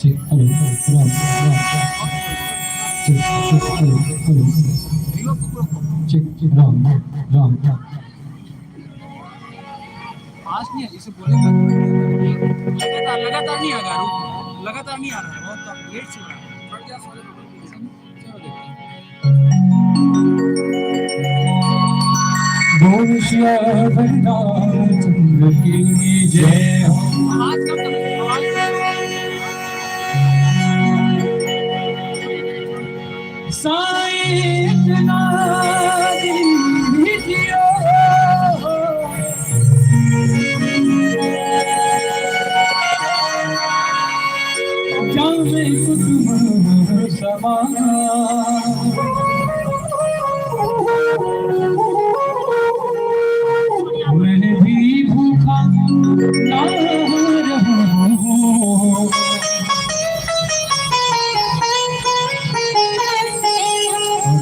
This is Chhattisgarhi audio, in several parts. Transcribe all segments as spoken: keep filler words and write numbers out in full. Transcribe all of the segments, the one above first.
Cheque, hello, Ram, Ram. Check, check, hello, hello. Check, check, Ram, Ram, Ram. Fast नहीं है, इसे बोले मत। लगातार, लगातार नहीं आ रहा, रुक। लगातार नहीं आ रहा है, बहुत लेट से हो रहा है। थोड़ा सा slow करो। चलो देखते हैं। बोल सियावर रामचंद्र की जय हो। साईं इतना दीजियो। जाने कुछ समा मैं भी भूखा ना रहूं।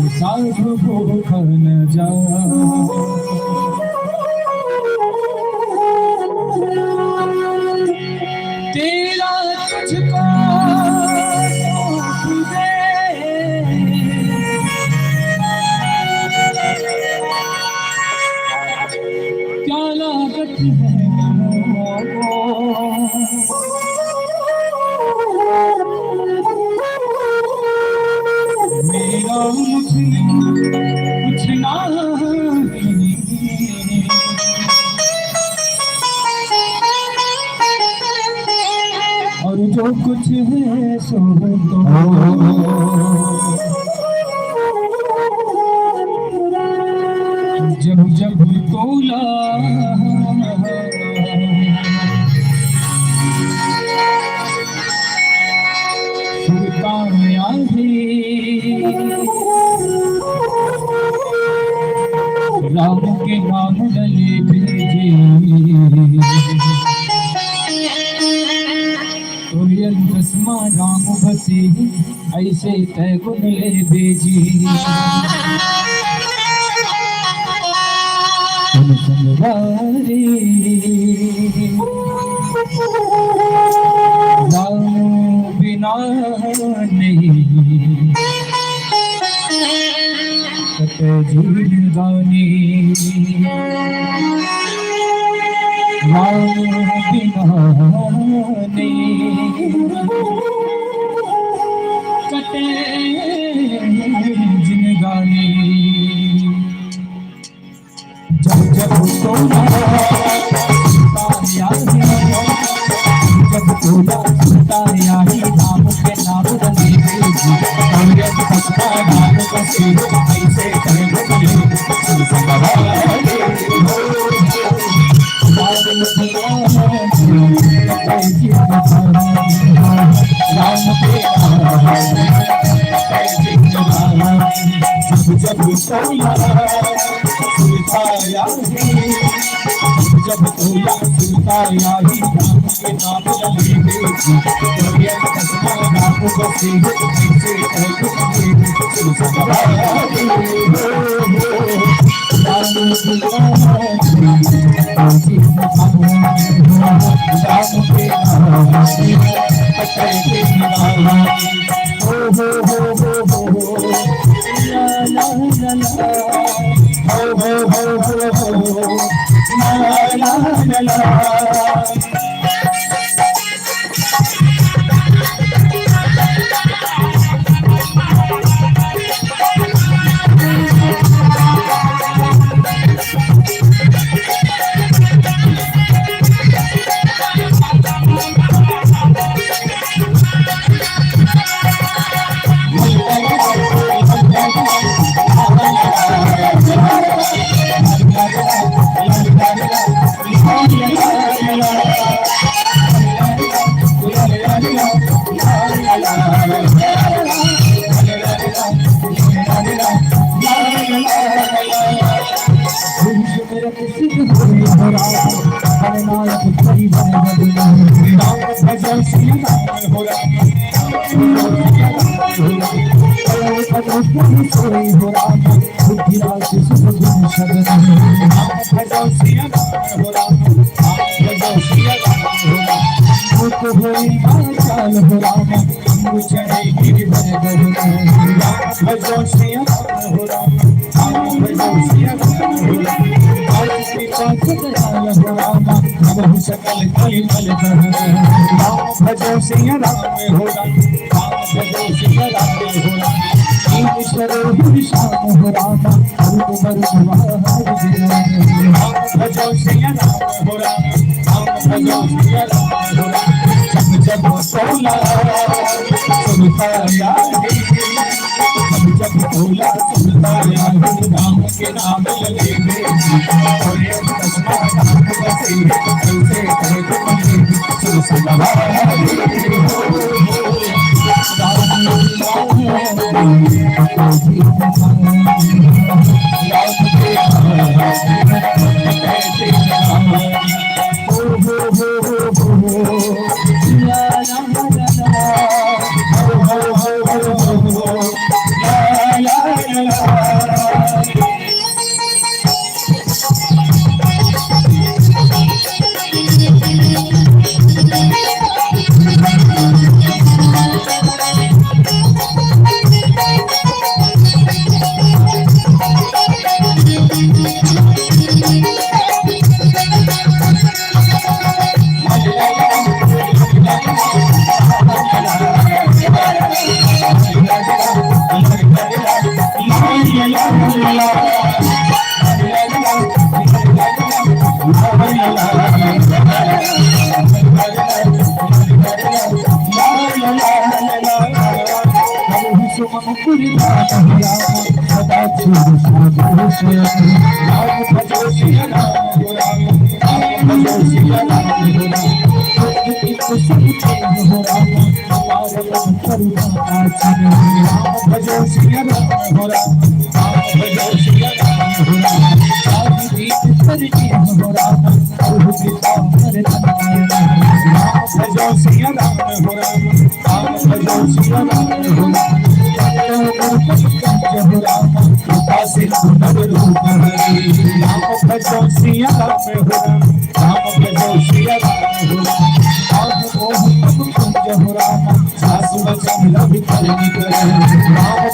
साधु भूखा न जा। तेरा तुझको सौंप दे। क्या लागत है? मेरा मुझे कुछ ना और जो कुछ है सो दो। जब जब तोला सुल्तान आए, राम के नाम डले भेजे। तोरियन चश्मा राम बसे, ऐसे तय गुण ले बेजी। तन संगवारी राम बिना नहीं। कटे जिंदगानी राम बिना नहीं। कटे जिंदगानी। जब जब तोला सुताया ही, जब तोला सुताया ही, नाम के नाम रंगे जी, और ये पक्का नाम को सिर ऐसे कर दे। हो राम, हम चढ़े गिरिवर गहना। राम भजो सिया राम हो राम, राम भजो सिया राम हो राम। आज कृपा से दयाल हो राम, हम सकल कलिमल दहना। राम भजो सिया राम हो राम, राम भजो सिया राम हो राम। ईश्वर हरि श्याम हो राम, रूप बरु राम भजो सिया राम हो राम, राम भजो सिया राम हो राम। जब जब टोला सुनता यारी, जब जब टोला सुनता यारी, राम के नाम लगे रे। अरे चश्मा राम बसे रे, कैसे कर तुम सुन सदा। राम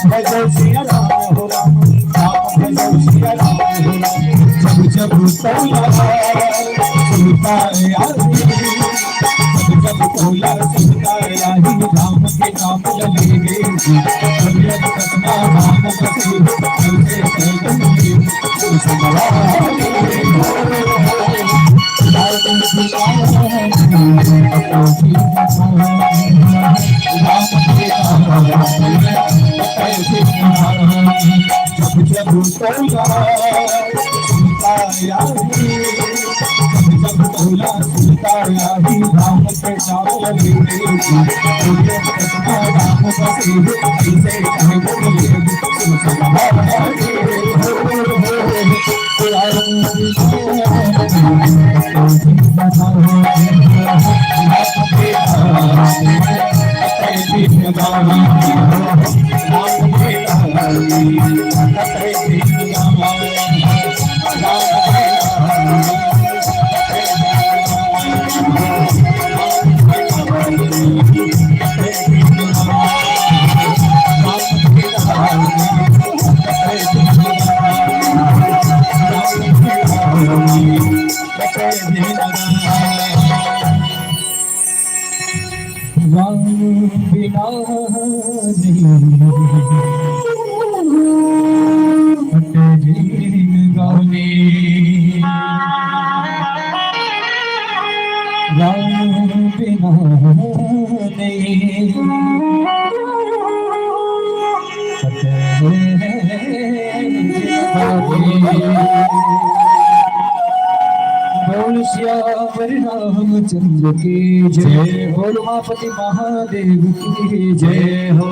भजो सिया राम हो राम, राम भजो सिया राम हो राम। जब जब टोला सुनता यारी, जब जब टोला सुनता यारी, राम के नाम लगे रे। जब जब सतना राम बसे, जब से जय जय। राम बिना नहीं कटे जिनगानी। राम बिना नहीं कटे जिनगानी। बोल सियावर रामचंद्र की जय। जय। बोल उमापति महादेव की जय। जय हो।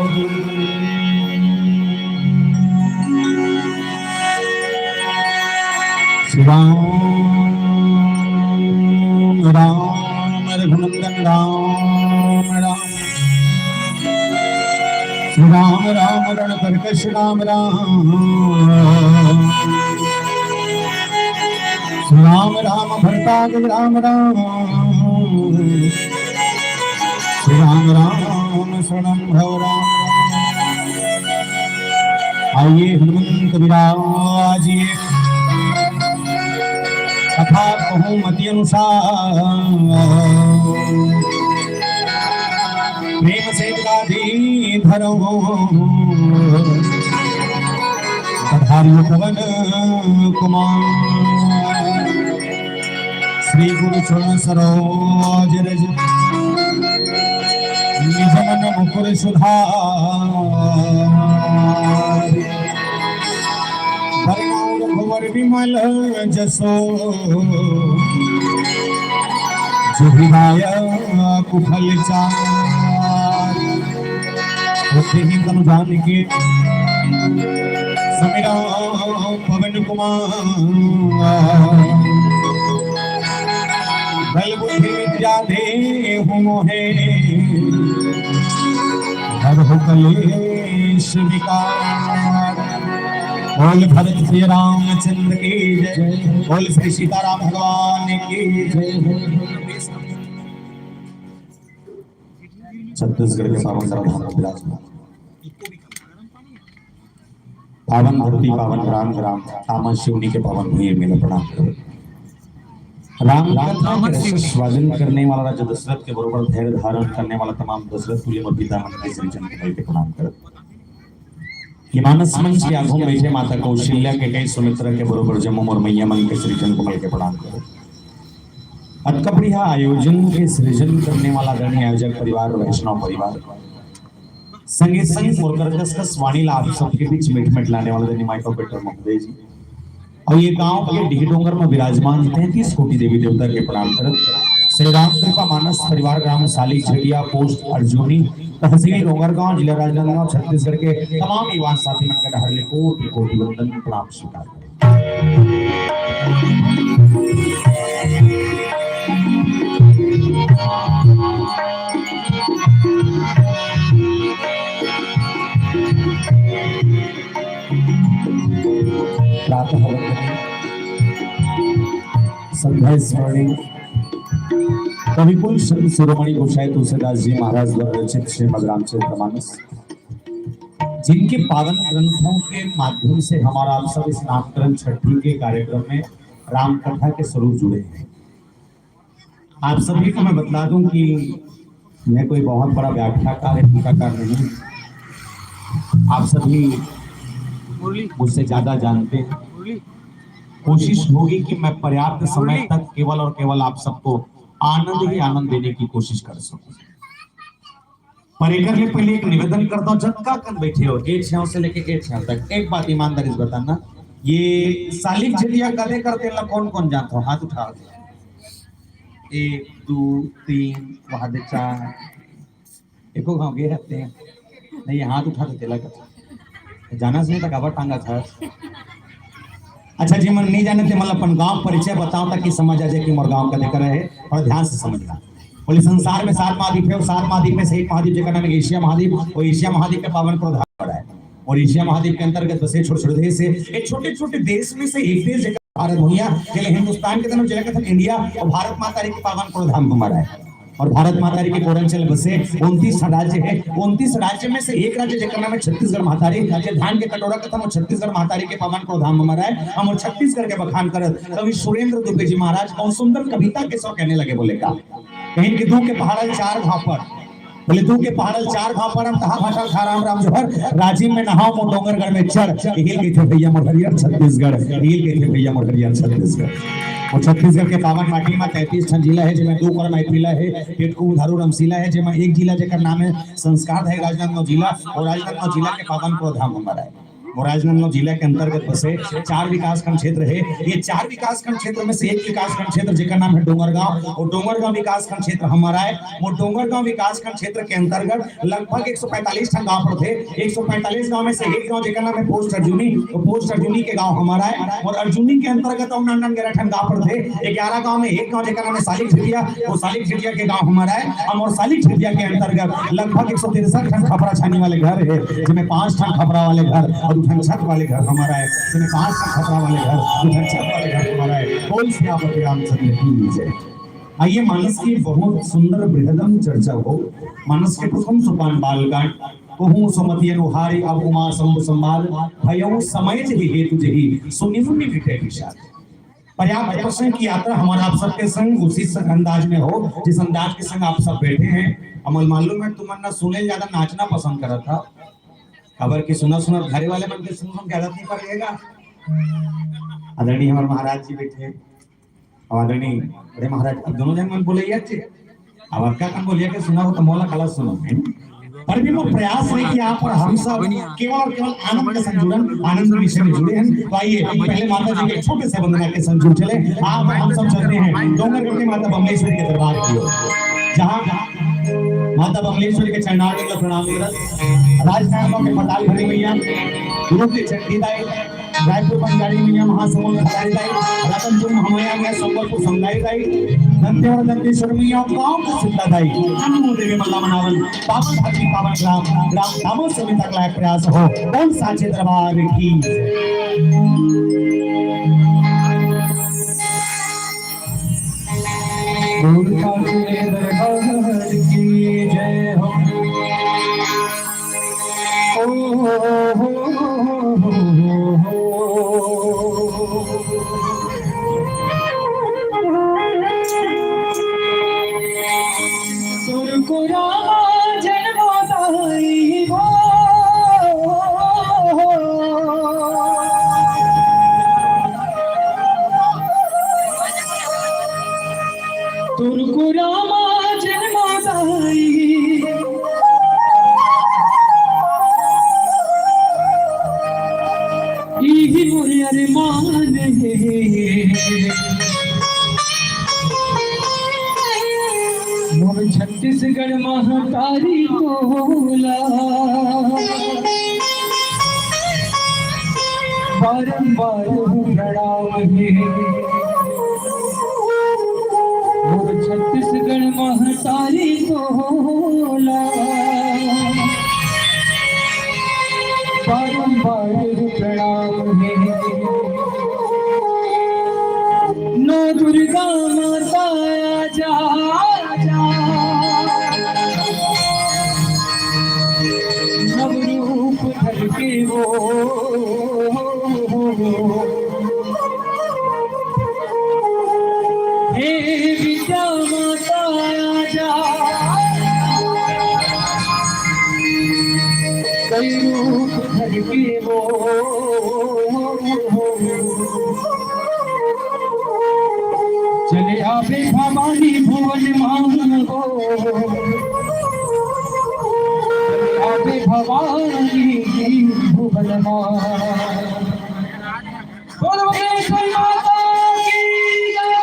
श्री राम, राम रघुनंदन राम, राम। श्री राम, राम रण कर्कश राम, राम। श्री राम, राम भरताग्रज राम, राम। राम राम शरणं भव राम। आइए हनुमंत विराजिए कथा कहूँ मति अनुसार। प्रेम से गादी धरो पधारियो पवन कुमार। श्री गुरु चरण सरोज रज निज मन मुकुर सुधार। वरनउँ रघुवर विमल जसो जो हृदय कुफल चार। बुद्धिहीन तनु जान के समीरा पवन कुमार। बल बुद्धि विद्या देहु मोहे हरहु कलेश विकार। बोल भरत श्री रामचंद्र की जय। बोल श्री सीताराम भगवान की जय। छत्तीसगढ़ के पावन धाम में विराजमान पावन धरती, पावन राम ग्राम, आमा सिवनी के पावन भूमि में प्रणाम करो। राम कथा के रस स्वादन करने वाला राजा दशरथ के बरोबर धैर्य धारण करने वाला तमाम दशरथ तुल्य मोर पिता मन के श्री चरण कमल के प्रणाम करो। ये मानस मंच के आगू में बैठे माता कौशल्या के कई सुमित्रा के बरोबर जम्मो मोर मैया मन के श्री चरण कमल के प्रणाम करो। अतका बढ़िया आयोजन के सृजन करने वाला आदरणीय आयोजक परिवार, वैष्णव परिवार, संगे संग मोर कर कस कस वाणी ला आप सबके बीच मीठ मीठ लाने वाले आदरणीय माइक ऑपरेटर महोदय जी, और ये गांव के डीह डोंगर में विराजमान तैंतीस कोटि देवी देवता के प्रणाम करत श्री राम कृपा मानस परिवार ग्राम साली झटिया पोस्ट अर्जुनी तहसील डोंगरगांव जिला राजनांदगांव छत्तीसगढ़ के तमाम युवा साथी मन के डहर ले कोटि कोटि वंदन प्रणाम स्वीकार करत। प्रातः वंदनी, संध्या स्मरणी, कविकुल श्री शिरोमणि गोसाई तुलसीदास जी महाराज द्वारा रचित श्रीमद् रामचरित मानस, जिनके पावन ग्रंथों के माध्यम से हमारा आप सब इस नामकरण छठी के कार्यक्रम में राम कथा के स्वरूप जुड़े हैं। आप सभी को मैं बतला दूं कि मैं कोई बहुत बड़ा व्याख्याकार या टीकाकार नहीं। आप सभी मुझसे ज्यादा जानते हैं। कोशिश होगी कि मैं पर्याप्त समय तक केवल और केवल आप सबको आनंद ही आनंद देने की कोशिश कर सकूं। पर एकर ले पहले एक निवेदन करता हूँ, जतका कन बैठे हो, ए छेव से लेके ए छेव तक, एक बात ईमानदारी से बताना, ये सालिक झटिया कदे करते ला कौन कौन जानता हो? हाथ उठा दे। एक, दो, तीन, वहां दे चार। एको गांव गे रहते हैं। नहीं, हाथ उठा दे, तेला कर। जाना से नहीं तो काबर टांगा था। अच्छा जी, मन नहीं जाने थे, मतलब अपन गांव परिचय बताओ ताकि समझ आ जाए कि मोर गांव कदे करे है, और ध्यान से समझना। बोले, संसार में सात महाद्वीप है, और सात महाद्वीप में से एक महाद्वीप जेकर नाम है एशिया महाद्वीप, और एशिया महाद्वीप के पावन प्रोधाम है। और एशिया महाद्वीप के अंतर्गत बसे छोटे छोटे देश है। ये छोटे छोटे देश में से एक देश जेकर भारत भुइयां, जेला हिंदुस्तान के तनु जेला कथन इंडिया, और भारत माता री के पावन प्रोधाम हमारा है। और भारत माता री के कोरंचल बसे उनतीस राज्य है। उनतीस राज्य में से एक राज्य जेकर नाम है छत्तीसगढ़ महातारी, जे धान के कटोरा कथन, वो छत्तीसगढ़ महातारी के पावन प्रोधाम हमारा है। हम और छत्तीसगढ़ के बखान करत कवि सुरेंद्र दुबे जी महाराज और सुंदर कविता के सौ कहने लगे, बोले का कहीं के दू के पहाड़ल चार घाव पर, बोले दू के पहाड़ल चार घाव पर हम कहा भाषा खा राम राम जोहर, राजिम में नहाओ मो डोंगरगढ़ में चढ़, हिल गई थे भैया मोर हरियर छत्तीसगढ़, हिल गई थे भैया मोर हरियर छत्तीसगढ़। और छत्तीसगढ़ के पावन माटी में तैंतीस ठन जिला है, जेमा दू कर मैथिला है, पेटकू धारू रमसीला है, जेमा एक जिला जेकर नाम है संस्कार है राजनांदगांव जिला, और राजनांदगांव जिला के पावन प्रोधाम हमारा है। और राजनांदगांव जिला के अंतर्गत बसे चार विकासखंड क्षेत्र है। ये चार विकासखंड क्षेत्र में से एक विकासखंड क्षेत्र जेकर नाम है डोंगरगांव, और डोंगरगांव विकासखंड क्षेत्र हमारा है। वो डोंगरगांव विकासखंड क्षेत्र के अंतर्गत लगभग एक सौ पैंतालीस ठन गांव पड़थे। एक सौ पैंतालीस गांव में से एक गांव जेकर नाम है पोस्ट अर्जुनी, तो पोस्ट अर्जुनी के गांव हमारा है। और अर्जुनी के अंतर्गत और नान नान ग्यारह ठन गांव पड़थे। ग्यारह गांव में एक गांव जेकर नाम है सालिक झिटिया, वो सालिक झिटिया के गांव हमारा है। हम और सालिक झिटिया के अंतर्गत लगभग एक सौ तिरसठ ठन खपरा छानी वाले घर है, जिसमें पांच ठन खपरा वाले घर और दू ठन छत वाले घर हमारा है, जिसमें पांच ठन खपरा वाले घर, दू ठन छत वाले घर हमारा है। बोल सियापति रामचंद्र की जय। आइए, मानस की बहुत सुंदर बृहदम चर्चा हो। मानस के प्रथम सोपान बालकांड, कहूँ सुमति अनुहारी अब उमा शंभु संवाद, भयउ समय जहि हेतु जहि, सुनि मुनि मिटे विषाद। पर्याप्त प्रसंग की यात्रा हमारा आप सबके संग उसी स-, अंदाज में हो, जिस अंदाज के संग आप सब बैठे हैं। अमल मालूम है, तुमन ना सुने ज्यादा नाचना पसंद करत था, खबर की सुना सुना घरे वाले मन के सुन सुन के आदत नहीं पड़ जाएगा। आदरणीय हमारे महाराज जी बैठे हैं। अब आदरणीय, अरे महाराज, अब दोनों जन मन बोले यार जी, अब अक्का कन बोलिया के सुना हो तो मोला काला सुनो, है ना? पर भी वो प्रयास है कि आप और हम सब केवल और केवल आनंद के संग जुड़न, आनंद विषय में जुड़े हैं। तो आइए, पहले माता जी के छोटे से वंदना के संग जुड़ चले। आप हम सब चलते हैं डोंगरगढ़ के माता बमलेश्वरी के दरबार की ओर, जहाँ माता बमलेश्वरी के चरणारविंद ला प्रणाम करत, राजनांदगांव के पताल भरी मैया, दुर्ग के चंडी दाई, रायपुर पंजाड़ी मैया, महासमुंद भंडारी दाई, रतनपुर महामाया मैया, संबलपुर समदारी दाई, दंतेवाड़ा दंतेश्वर मैया, गांव के सुद्धा दाई, अनु देवी मल्ला मनावन, पावन धरती पावन ग्राम, ग्राम धामों से मिलता लायक प्रयास हो। बोल साचे दरबार की। बोल साचे दरबार की जय हो। ओ हो हो हो हो। सुरकुरामा जन्मदाई हो। तुरकुरामा जन्मदाई। इही मोर अरमान हे। मोर छत्तीसगढ़ महतारी तोला बारंबार प्रणाम हे। मोर छत्तीसगढ़ महतारी तोला बारंबार प्रणाम हे। नौ दुर्गा माता आजा, आजा। नव रूप धर के वो हे विद्या माता आजा, कई रूप धर के वो चले आवे भवानी भुवन मांगो, चले आवे भवानी भुवन मांगो। बोलो बमलेश्वरी माता की जय।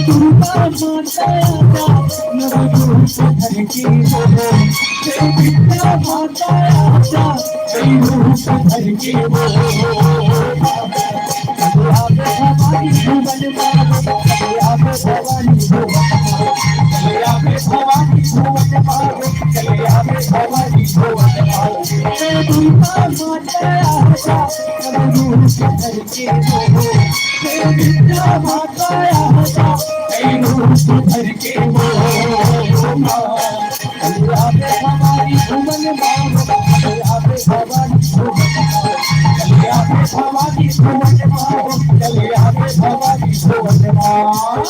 दुर्गा माता आजा, नव रूप धर के वो, हे विद्या माता आजा, कई रूप धर के वो। आवे भवानी भुवन मांगो, आवे भवानी भुवन मांगो, आवे भवानी भुवन मांगो, आवे भवानी भुवन मांगो। हे दुर्गा माता आजा, नव रूप धर के वो, हे विद्या माता आजा, कई रूप धर के वो। आवे भवानी भुवन मांगो, आवे भवानी भुवन मांगो, आवे भवानी भुवन मांगो, आवे भवानी भुवन मांगो।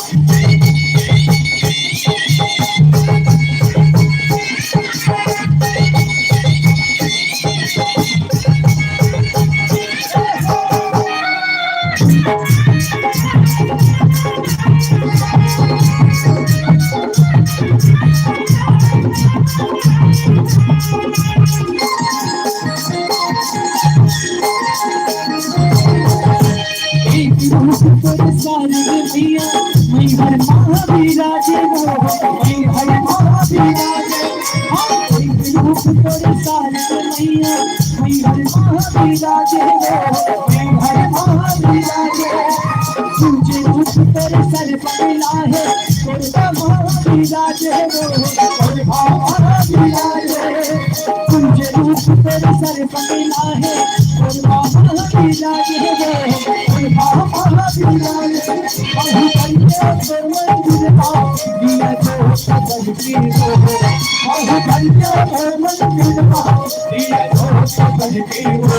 तुझे रूप तेरे सर पर मिला है, और बाबा की लाज है वो, और बाबा की लाज है। अभी बन गया तो मंदिर पाओ, दिया जो सबर की वो, अभी बन गया तो मंदिर पाओ, दिया जो सबर की वो।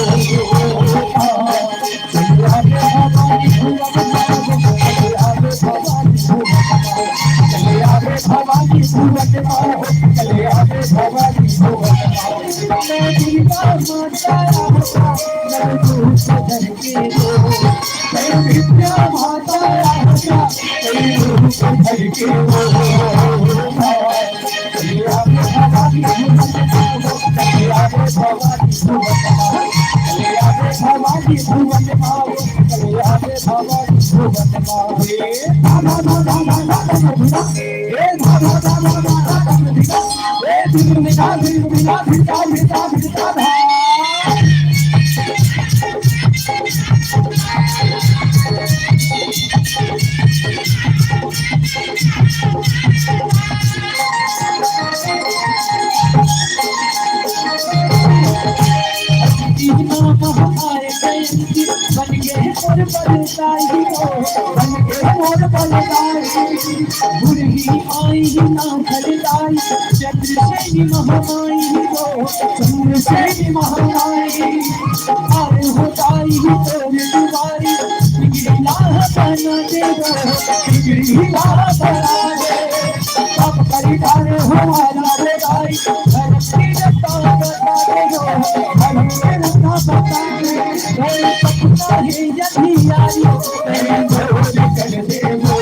बन गए मोर बलदाई हो, बन गए मोर बलदाई। बुढ़ही आई ना भलदाई, चंद्रसेनी महामाई हो, चंद्रसेनी महामाई। आए हो दाई तोर दुआरी, बिगड़ी लाह बना दे वो, बिगड़ी लाह बना दे। अब परिवार हो वाला रे दाई, धरती में पावन वाले हो, हमें ना बताए। कोई सपना है यदि आई, कोई भोर कर दे वो।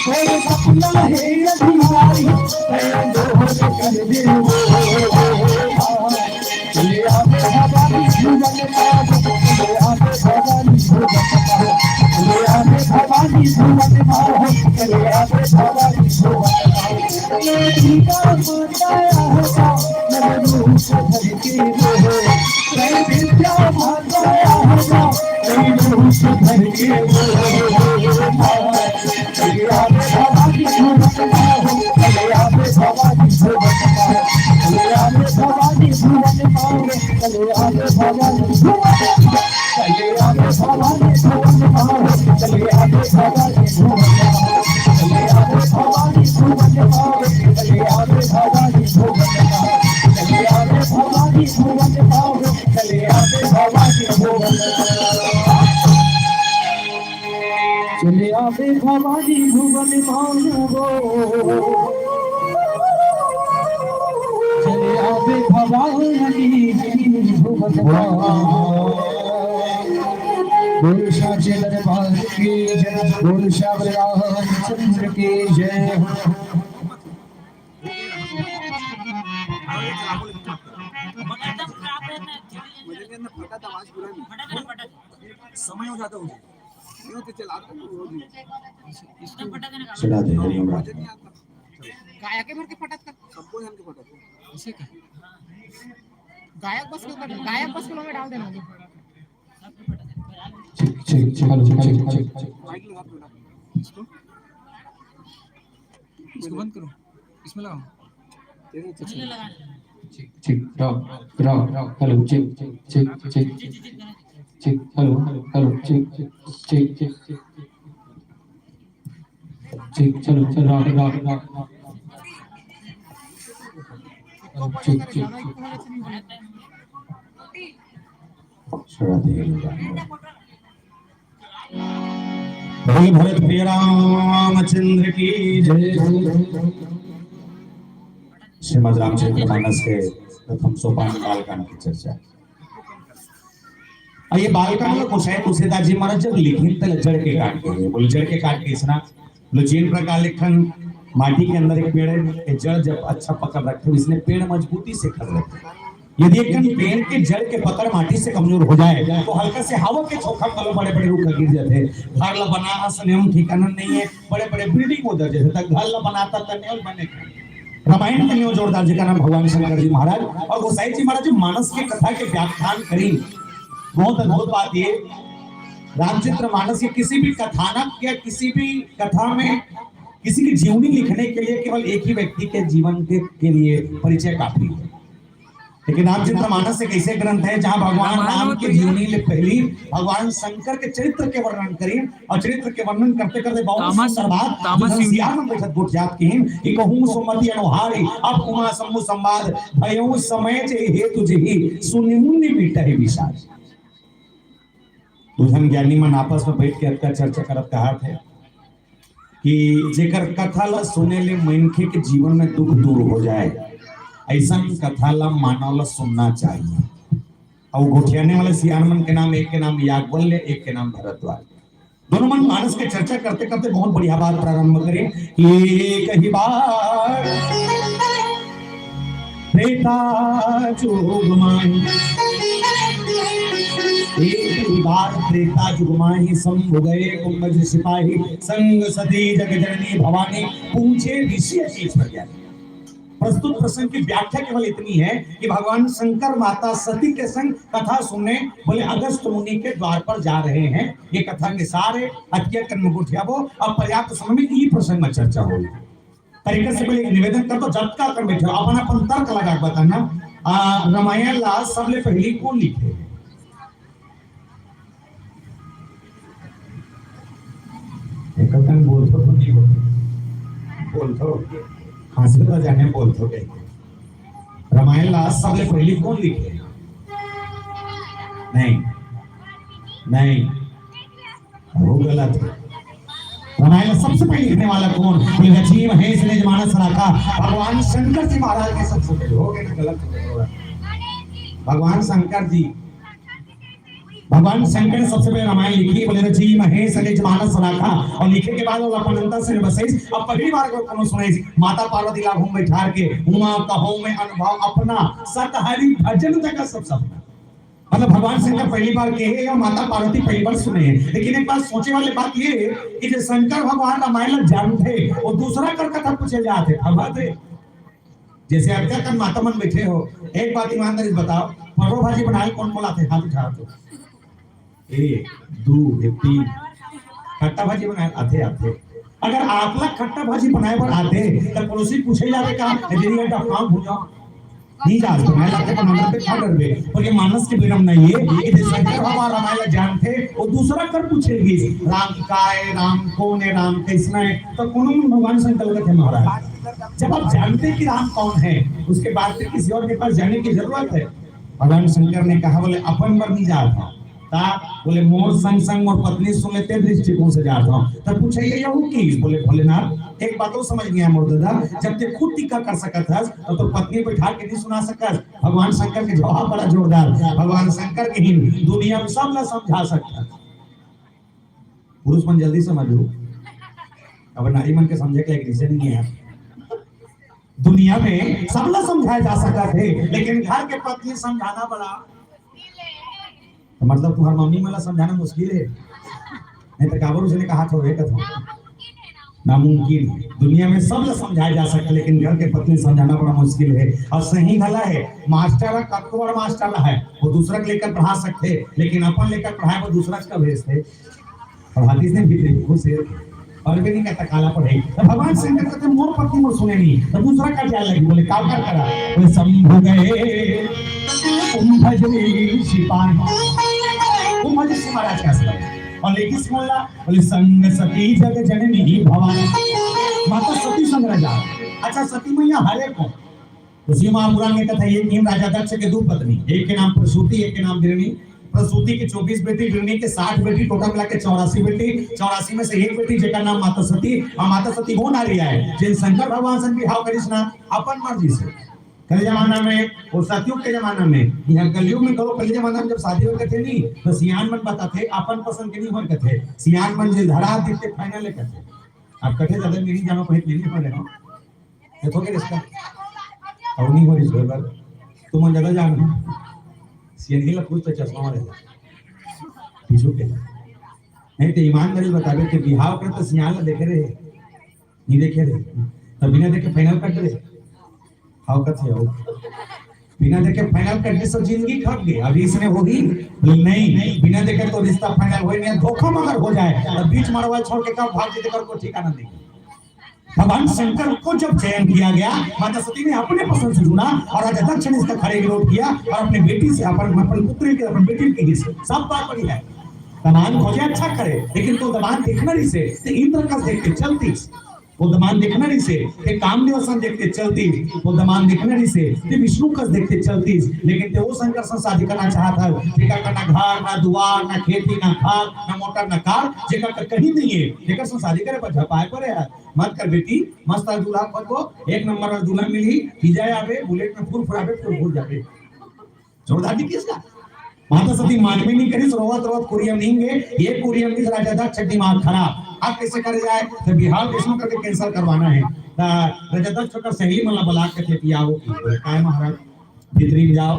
कोई सपना है यदि आई, कोई भोर कर दे वो। ले आवे भवानी भुवन पावन, ले आवे भवानी भुवन पावन, ले आवे भवानी भुवन पावन, ले आवे भवानी भुवन पावन। ये दीवा माता आशा, मन रूप भर के वो। जय विद्या माता आशा, मन रूप भर के वो। चले आवे भवानी भुवन मांगो, चले आवे भवानी भुवन मांगो। बोल साचे दरबार की जय, बोल श्याम रामचंद्र की जय। समय हो जाता है। चला दे हरिओम राम। गायक है भर के फटत कर। सबको जान के फटत कर। ऐसे का? गायक बस के ऊपर, गायक बस के लोग में डाल देना। ठीक, ठीक, ठीक, हेलो, ठीक, ठीक, ठीक। माइक लगा दो ना। इसको, इसको बंद करो। इसमें लगाओ। ठीक, ठीक, राव, राव, हेलो, ठीक, ठीक, ठीक, ठीक, हेलो, हेलो, ठीक, ठीक, ठीक, ठीक, चलो, चलो, राव, राव, राव, ठीक, ठीक, ठीक। श्रद्धा देवी राव। बोल भरत प्रिय रामचंद्र की जय। श्रीमद् रामचरित मानस के प्रथम सोपान बालकांड की चर्चा। अउ ये बालकांड ला गोसाई तुलसीदास जी महाराज जब लिखिन त जड़ के काट के, बोले जड़ के काट के इसना, बोले जेन प्रकार लिखन माटी के अंदर एक पेड़ है, ये जड़ जब अच्छा पकड़ रखे, इसने पेड़ मजबूती से खड़ रखे। यदि एक ठन पेड़ के जड़ के पकड़ माटी से कमजोर हो जाए, तो हल्का से हवा के झोंका में बड़े-बड़े रूख गिर जाथे। घर ला बना असन ठिकाना नहीं है, बड़े-बड़े building उधर जैसे तक घर ला बनाता तन्ने अउ बने। रामायण के नियो जोरदार, जेकर नाम भगवान शंकर जी महाराज अउ गोसाई जी महाराज जी मानस के कथा के व्याख्यान करी। बहुत अद्भुत बात ये, रामचरित मानस के किसी भी कथानक या किसी भी कथा में किसी की जीवनी लिखने के लिए केवल एक ही व्यक्ति के जीवन के, के लिए परिचय काफी है। लेकिन रामचरितमानस एक ऐसे ग्रंथ है जहां भगवान रामायण राम और की दुनिया। जीवनी ले पहली भगवान शंकर के चरित्र के वर्णन करी और चरित्र के वर्णन करते करते बहुत तामस, सुंदर बात तामस जो यूं। सियार में बैठत गोठ जात की कि कहूं सुमति अनुहारी अब उमा सम्मु संवाद भयउ समय जे हेतु जेहि सुनि मुनि मिटहि विषाद। दू झन ज्ञानी मन आपस में बैठ के अतका चर्चा करत कहा थे कि जेकर कथा ला सुने ले मनखे के जीवन में दुख दूर हो जाए, ऐसा कथा ला मानव ला सुनना चाहिए। और गोठियाने वाले सियान मन के नाम, एक के नाम याज्ञवल्क्य, एक के नाम भरद्वाज। दोनों मन मानस के चर्चा करते करते बहुत बढ़िया बात प्रारंभ करें कि एक ही बार त्रेता जुग माही, एक ही बार त्रेता जुग माही, शंभु गए कुंभज सिपाही, संग सती जग जननी भवानी, पूछे ऋषि अति प्रज्ञा। प्रस्तुत प्रसंग की व्याख्या केवल इतनी है कि भगवान शंकर माता सती के संग कथा सुनने बोले अगस्त मुनि के द्वार पर जा रहे हैं। ये कथा के सार है। अतिया कर्म गोठियाबो, अब पर्याप्त समय में ई प्रसंग में चर्चा होगी। तरीका से पहले एक निवेदन कर दो, जब का कर बैठे हो, अपन अपन तर्क लगा के बताना। आ, रामायण ला सबले पहली कौन लिखे? एक कन बोलथो तो नहीं बोलथो, बोलथो, हंसे तो जाने बोलथो कहीं। रामायण ला सबले पहली कौन लिखे? नहीं, नहीं, वो गलत है। रामायण ला सबसे पहले लिखने वाला कौन? बोले, "रचि महेश निज मानस राखा।" भगवान शंकर जी महाराज ने सबसे पहले, हो गया ना, गलत हो गया। भगवान शंकर जी, भगवान शंकर ने सबसे पहले रामायण लिखी, बोले, "रचि महेश निज मानस राखा।" और लिखे के बाद वो अपन अंतर से बसइस। अब पहली बार को कोनो सुनइस, माता पार्वती ला घूम बैठार के, "उमा कहो मैं अनुभव अपना, सत हरि भजन जगत सब सपना।" मतलब भगवान शंकर पहली बार कहे या माता पार्वती पहली बार सुने हैं। लेकिन एक बात सोचे वाली बात ये है कि जो शंकर भगवान रामायण ला जानते, वो दूसरा कर कथा पूछे जाते, भगवत है। जैसे अतका कन माता मन बैठे हो, एक बात ईमानदारी से बताओ, परोर भाजी बनाए कौन कौन आथे? हाथ उठाओ तो। एक, दू, ये तीन। खट्टा भाजी बनाए आथे, आथे। अगर आप ला खट्टा भाजी बनाए बर आथे, त पड़ोसी पूछे जाथे का, "ए, दीदी, ये डफाम भूंजा?" नहीं जात, तो मैं लाके बना के खा डरबे। पर ये मानस के बेरम नहीं है, ये शंकर भगवान रामायण ला जानथे, वो दूसरा कर पूछेगी, "राम का है, राम कौन है, राम कैसना है?" तो कोनो मन भगवान शंकर कहथे महाराज। जब आप जानते कि राम कौन है, उसके बाद फिर किसी और के पास जाने की जरूरत है? भगवान शंकर ने कहा, बोले, "अपन बर नहीं जात हंव।" ता बोले, "मोर संग संग मोर पत्नी सुन लेते दृष्टिकोण से जात हंव।" तब पूछे, "ये यहू की?" बोले, "भोलेनाथ, एक बात और समझ गया मोर दादा, जब ते खुद टीका कर सकत हस, तब तो पत्नी बैठा के नहीं सुना सकत।" भगवान शंकर के जवाब बड़ा जोरदार। भगवान शंकर के ही दुनिया में सब ला समझा सकत हस। पुरुष मन जल्दी समझ लो, अब नारी मन के समझे के एक रीजन नहीं है। दुनिया में सब ला समझाया जा सकत है, लेकिन घर के पत्नी समझाना बड़ा, तो मतलब तुम्हार मम्मी मन ला समझाना मुश्किल है, नहीं तो काबर उसने कहा थो, एक थो नामुमकिन है। दुनिया में सब ला समझाया जा सकता है, लेकिन घर के पत्नी समझाना बड़ा मुश्किल है। और सही घला है, मास्टर ह कतको बड़ मास्टर रहा है, वो दूसरा के लेकर पढ़ा सकते हैं, लेकिन अपन लेकर पढ़ाए वो दूसरा का भेजते। और हाथी से भी थे, खुश है। और भी नहीं कहता काला पढ़े। तो भगवान शंकर कहते, "मोर पत्नी मोर सुने नहीं।" तो दूसरा का जाए लगी, बोले, "का कर करा?" बोले, "शंभु गए कुंभज सिपाही।" कुंभज महाराज का आश्रम। और लेकिन सुन ला, बोले, "संग सती जग जननी भवानी।" माता सती संग रह जा। अच्छा, सती मैया हरे को उसी महापुराण में कथा, ये तीन राजा दक्ष के दो पत्नी, एक के नाम प्रसूति, एक के नाम दृढ़नी। प्रसूति के चौबीस बेटी, दृढ़नी के साठ बेटी, टोटल मिला के चौरासी बेटी। चौरासी में से एक बेटी जेकर नाम माता सती, और माता सती वो नारी है जिन शंकर भगवान से बिहाव करिस ना अपन मर्जी से। कल जमाना में, वो सतयुग के जमाना में, यहाँ कलयुग में करो, पहले जमाना में जब शादी होत कथे नहीं, तो सियान मन बताथे, अपन पसंद के नहीं होत कथे। सियान मन जे धरा दिखते final है कथे। आप कथे ज्यादा नहीं जानो, कहीं नहीं हो रहे हो। देखोगे रिश्ता? और नहीं हो रिश्ता, तुम ज्यादा जानो। सियान के ला पूछ तो चश्मा वाले। पीछू के। नहीं तो ईमानदारी बतावे कि बिहाव कर तो सियान ला देखे रहे, नहीं देखे रहे, तो बिना देखे final कट रहे। हाव कथे हो, बिना देखे final कट रहे, सब जिंदगी खप गई। अभी इसने होही? नहीं, बिना देखे तो रिश्ता final होई नहीं, धोखा मगर हो जाए, और बीच मड़वा छोड़ के कब भाग जाए, तेकर कोई ठिकाना नहीं। भगवान शंकर को जब चयन किया गया, माता सती ने अपने पसंद से चुना और राजा दक्ष ने इसका खड़े विरोध किया और अपने बेटी से, अपन, अपन पुत्री के, अपन बेटी की हिस्से सब बात बड़ी है। दमान खोजे अच्छा करे, लेकिन तो दमान देखना नहीं से, तो इंद्र का देखते चलती। वो दमान देखना नहीं से, ते कामदेव सन देखते चलती। वो दमान देखना नहीं से, ते विष्णु का देखते चलती। लेकिन ते वो शंकर सन शादी करना चाहत है, जेकर का ना घर, ना दुआर, ना खेती, ना खार, ना मोटर, ना कार, जेकर का कहीं नहीं है, जेकर सन शादी करे पर झपाए पड़े है। मत कर बेटी, मस्त आज दूल्हा खोजबो, एक नंबर आज दूल्हा मिली, खींचा आवे, बुलेट में फुर फुरावे, फुर फुर जावे। जोरदार जी किसका? माता सती मानवे नहीं करी, रोवत रोवत कुरियम नहीं गे, ये कुरियम नहीं, राजा दक्ष दिमाग खराब। अब कैसे करे जाए? तो बिहाव कैसे करके कैंसिल करवाना है। तो राजा दक्ष छोटा सहेली मला बला के थे पिया हो, बोले, "काय महाराज, भीतरी में जाओ,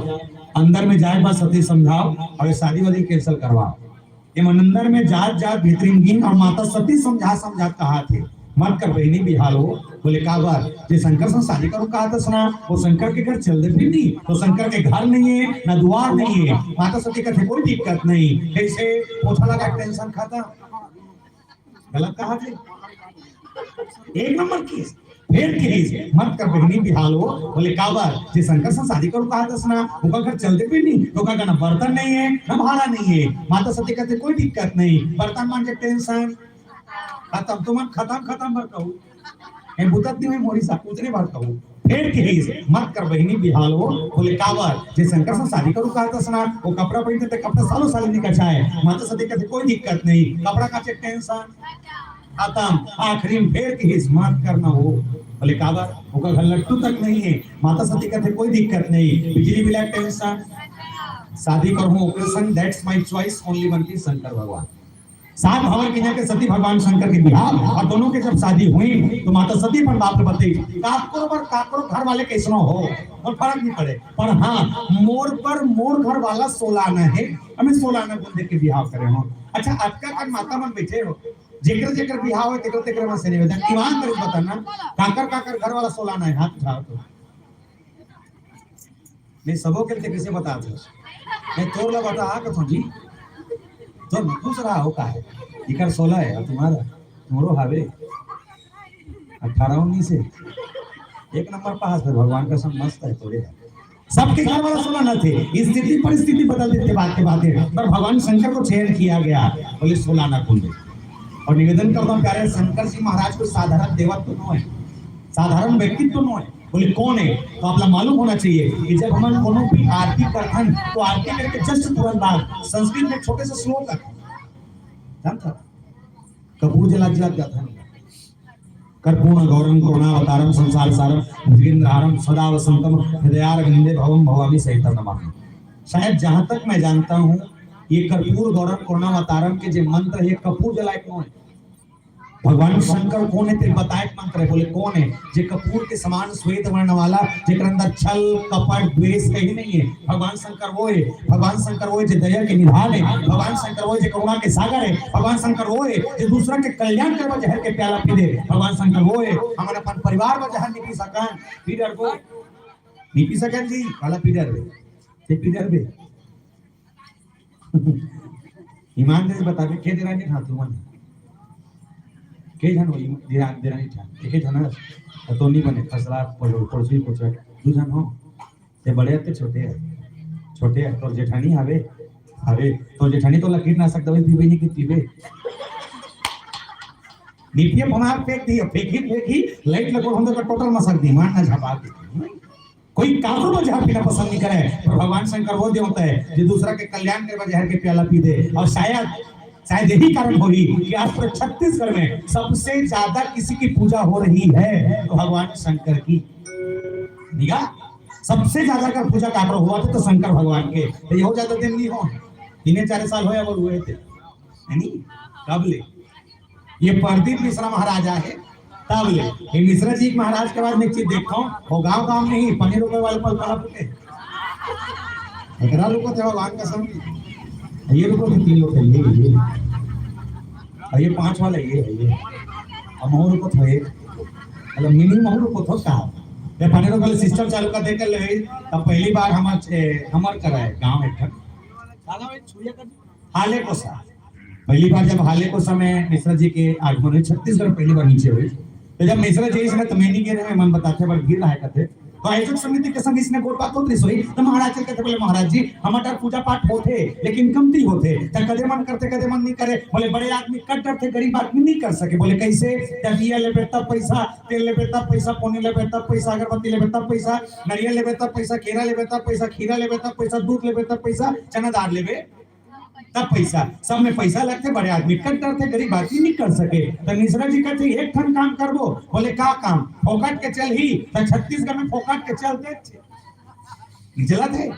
अंदर में जाए बाद सती समझाओ और ये शादी वादी कैंसिल करवाओ।" ये मन अंदर में जात जात भीतरी में गिन और माता सती समझा समझा कहा थे, "मत कर बहिनी बिहाव हो।" बोले, "का बात?" "जे शंकर से शादी करो कहा था सुना, वो शंकर के घर चल दे फिर नहीं, तो शंकर के घर नहीं है, ना दुआर नहीं है।" माता सती कहते, "कोई दिक्कत नहीं।" कैसे? पोछा लगा टेंशन खाता। गलत कहा थे, एक नंबर की। फिर कहिस, "मत कर बहिनी बिहाव हो।" बोले, "का बात?" "जे शंकर से शादी करो कहा था सुना, ओकर घर चल दे फिर नहीं, तो ओकर घर ना बर्तन नहीं है, ना भाड़ा नहीं है।" माता सती कहते, "कोई दिक्कत नहीं, बर्तन मांजे टेंशन खत्म, तुमन खत्म, खत्म भर कहू, ए बुतत नहीं मोरी सा, उतने भर कहू।" फिर कहिस, "मत कर बहिनी बिहाव हो।" बोले, "का बात?" "जे शंकर से शादी करो कहा था सुना, वो कपड़ा पहनते थे, कपड़ा सालों साल नहीं कछाए।" माता सती कहते, "कोई दिक्कत नहीं, कपड़ा का टेंशन खत्म।" आखिरी में फिर कहिस, "मत करना हो।" बोले, "का बात?" "ओकर घर लट्टू तक नहीं है।" माता सती कहते, "कोई दिक्कत नहीं, बिजली बिल टेंशन, शादी करूँ ओकरे संग, that's my choice, only one की शंकर भगवान।" सात भवन के यहाँ के सती भगवान शंकर के बिहाव, और दोनों के जब शादी हुई तो माता सती अपन बाप के बताई, "काकरो बर काकरो घर वाले कैसनो हो, मोर फर्क नहीं पड़े, पर हाँ, मोर बर मोर घर वाला सोला आना है, हमें सोला आना गुण दे के बिहाव करे हो।" अच्छा, अतका कन माता मन बैठे हो, जेकर जेकर बिहाव है, तेकर तेकर मन से निवेदन, ईमानदारी से बताना, काकर काकर घर वाला सोला आना है, हाथ उठाओ तो। नहीं, सबो के लिए कैसे बता दो? नहीं, तोर ला बता, आ कथो जी। तो पूछ रहा हो का है? इकर सोला है, और तुम्हारा? मोरो हावे। अठारह उन्नीस है। एक नंबर पास है, भगवान का सब मस्त है, तोरे है। सबके घर वाला सोला ना थे। स्थिति परिस्थिति बदल देते बात के बातें, पर भगवान शंकर को चयन किया गया, बोले, "सोला ना कुंदे।" और निवेदन करता हूँ प्यारे शंकर जी महाराज को साधारण देवत्व नो है, साधारण व्यक्तित्व नो है। बोले, "कौन है?" तो आप लोग मालूम होना चाहिए कि जब हम कोनो भी आरती करथन तो आरती करके जस्ट तुरंत बाद संस्कृत में छोटे से श्लोक है, जानता, कपूर जला जला जाता है, "कर्पूर गौरम करुणावतारम संसार सारम भुजगेंद्रहारम सदा वसंतम हृदयारविंदे भवम भवामी सहितम नमामि।" शायद जहां तक मैं जानता हूं, ये कर्पूर गौरम करुणावतारम के जे मंत्र है, कपूर जलाए कौन है? भगवान शंकर कौन है, तेरे बताए मंत्र है। बोले, "कौन है?" जे कपूर के समान श्वेत वर्ण वाला, जेकर अंदर छल, कपट, द्वेष कहीं नहीं है। भगवान शंकर वो है, भगवान शंकर वो है जे दया के निधान है, भगवान शंकर वो है जे करुणा के सागर है, भगवान शंकर वो है जे दूसरा के कल्याण करवा जहर के प्याला पी दे, भगवान शंकर वो है। हमन अपन परिवार में जहर नहीं पी सकन, पी डरबो, नहीं पी सकन जी, काला पी डरबे, ते पी डरबे। ईमानदारी से बताबे, के देरानी ठान तुमन? के झन हो ईमा-, देरा-, देरानी ठान? एके झन हस? त तो नहीं बने, फसला, पड़ो-, पड़ोसी, पड़ोसा, दू झन हो? ते बड़े हते छोटे है? छोटे है। तोर जेठानी हावे? हावे। तोर जेठानी तो कीटनाशक दवाई पीबे नहीं कि पीबे? निपिया बना फेंक दियो, फेंकी, फेंकी, लाइट लगो, हम तो टोटल मसक दी, मार ना झपा के। कोई काकरो बर जहर पीना पसंद नहीं करे, पर भगवान शंकर वो देवता है जो दूसरा के कल्याण के बर जहर के प्याला पी दे। और शायद, शायद यही कारण होही कि आज पूरे छत्तीसगढ़ में सबसे ज्यादा किसी की पूजा हो रही है तो भगवान शंकर की। निगा, सबसे ज्यादा अगर पूजा काकरो हुआ थे तो शंकर भगवान के। तो ये हो जाता दिन नहीं हो, तीन चार साल होया वो हुए थे, है नी? कब ले ये प्रदीप मिश्रा महाराज आहे, तब ले। ये मिश्रा जी महाराज के बाद मैं एक चीज देखता हूँ, वो गांव गांव में ही पनीर रुपए वाले पल पड़ा फूटे। एकरा रुको थे भगवान का संग। ये रुको थे तीन लोग थे, ये, ये। और ये पांच वाला ये है, ये। अब महू रुको थे एक। मतलब मिनी महू रुको थे का? ये पनीर रुपए वाले सिस्टम चालू कर देकर ले, तब पहली बार हमार, ए, हमार कराए गांव एक ठन। हाले को सा। पहली बार जब हाले को समय मिश्रा जी के आगमन हुई, छत्तीसगढ़ पहली बार नीचे हुई, तो जब मिश्रा जी इसने तो मैं नहीं कह रहे, मन बताते बड़ भीड़ रहा करते। तो आयोजक समिति के संग इसने गोठ बात होत रहिस होही, तो महाराज जी कहते बोले, "महाराज जी, हमर पूजा पाठ होथे, लेकिन कमती होथे।" तो कदे मन करथे, कदे मन नहीं करे। बोले, "बड़े आदमी कट डरथे, गरीब आदमी नहीं कर सके।" बोले, "कैसे?" "जब ये लेबे तब पैसा, तेल लेबे तब पैसा, पोनी लेबे तब पैसा, अगरबत्ती लेबे तब पैसा, नरियल लेबे तब पैसा, केरा लेबे तब पैसा, खीरा लेबे तब पैसा, दूध लेबे तब पैसा, चना दाल लेबे तब पैसा, सब में पैसा लगथे, बड़े आदमी कट डरथे, गरीब आदमी नहीं कर सके।" तो मिश्रा जी कहते, "एक ठन काम करबो।" बोले, "का काम?" "फोकट के चलही।" तो छत्तीसगढ़ में फोकट के चलथे, चलथे,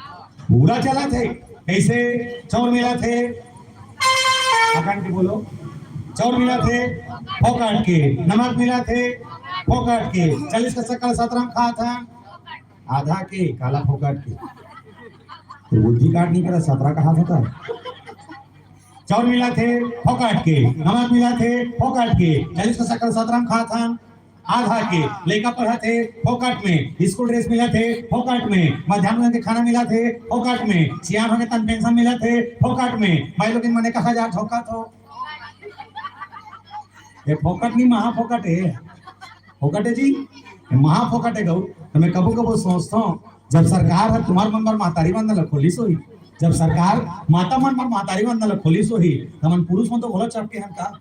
पूरा चलथे। कैसे? चाउर मिलथे, अकन के बोलो, चाउर मिलथे फोकट के, नमक मिलथे फोकट के, चालीस के शक्कर सतरंग खात हन आधा के, काला फोकट के। तो बुद्धि काट नहीं करा, सतरा कहा था। चाउर मिलथे फोकट के, नमक मिलथे फोकट के, चालीस के शक्कर सतरंग खात हन आधा के, लइका पढ़थे फोकट में, स्कूल ड्रेस मिलथे फोकट में, मध्यान्ह भोजन के खाना मिलथे फोकट में, सियान होगे तन पेंशन मिलथे फोकट में। भाई लोग, इन मने कहा जा ठोका थो, ये फोकट नहीं, महा फोकट है। फोकट है जी, ये महा फोकट है गऊ। तो मैं कबो कबो सोचता हूँ, जब सरकार है तुम्हार मन बर महतारी वंदन ल खोलिस होही, जब सरकार माता मन बर महतारी वंदन ल खोलिस होही, तो हमन पुरुष मन तो घोला चपके हन का?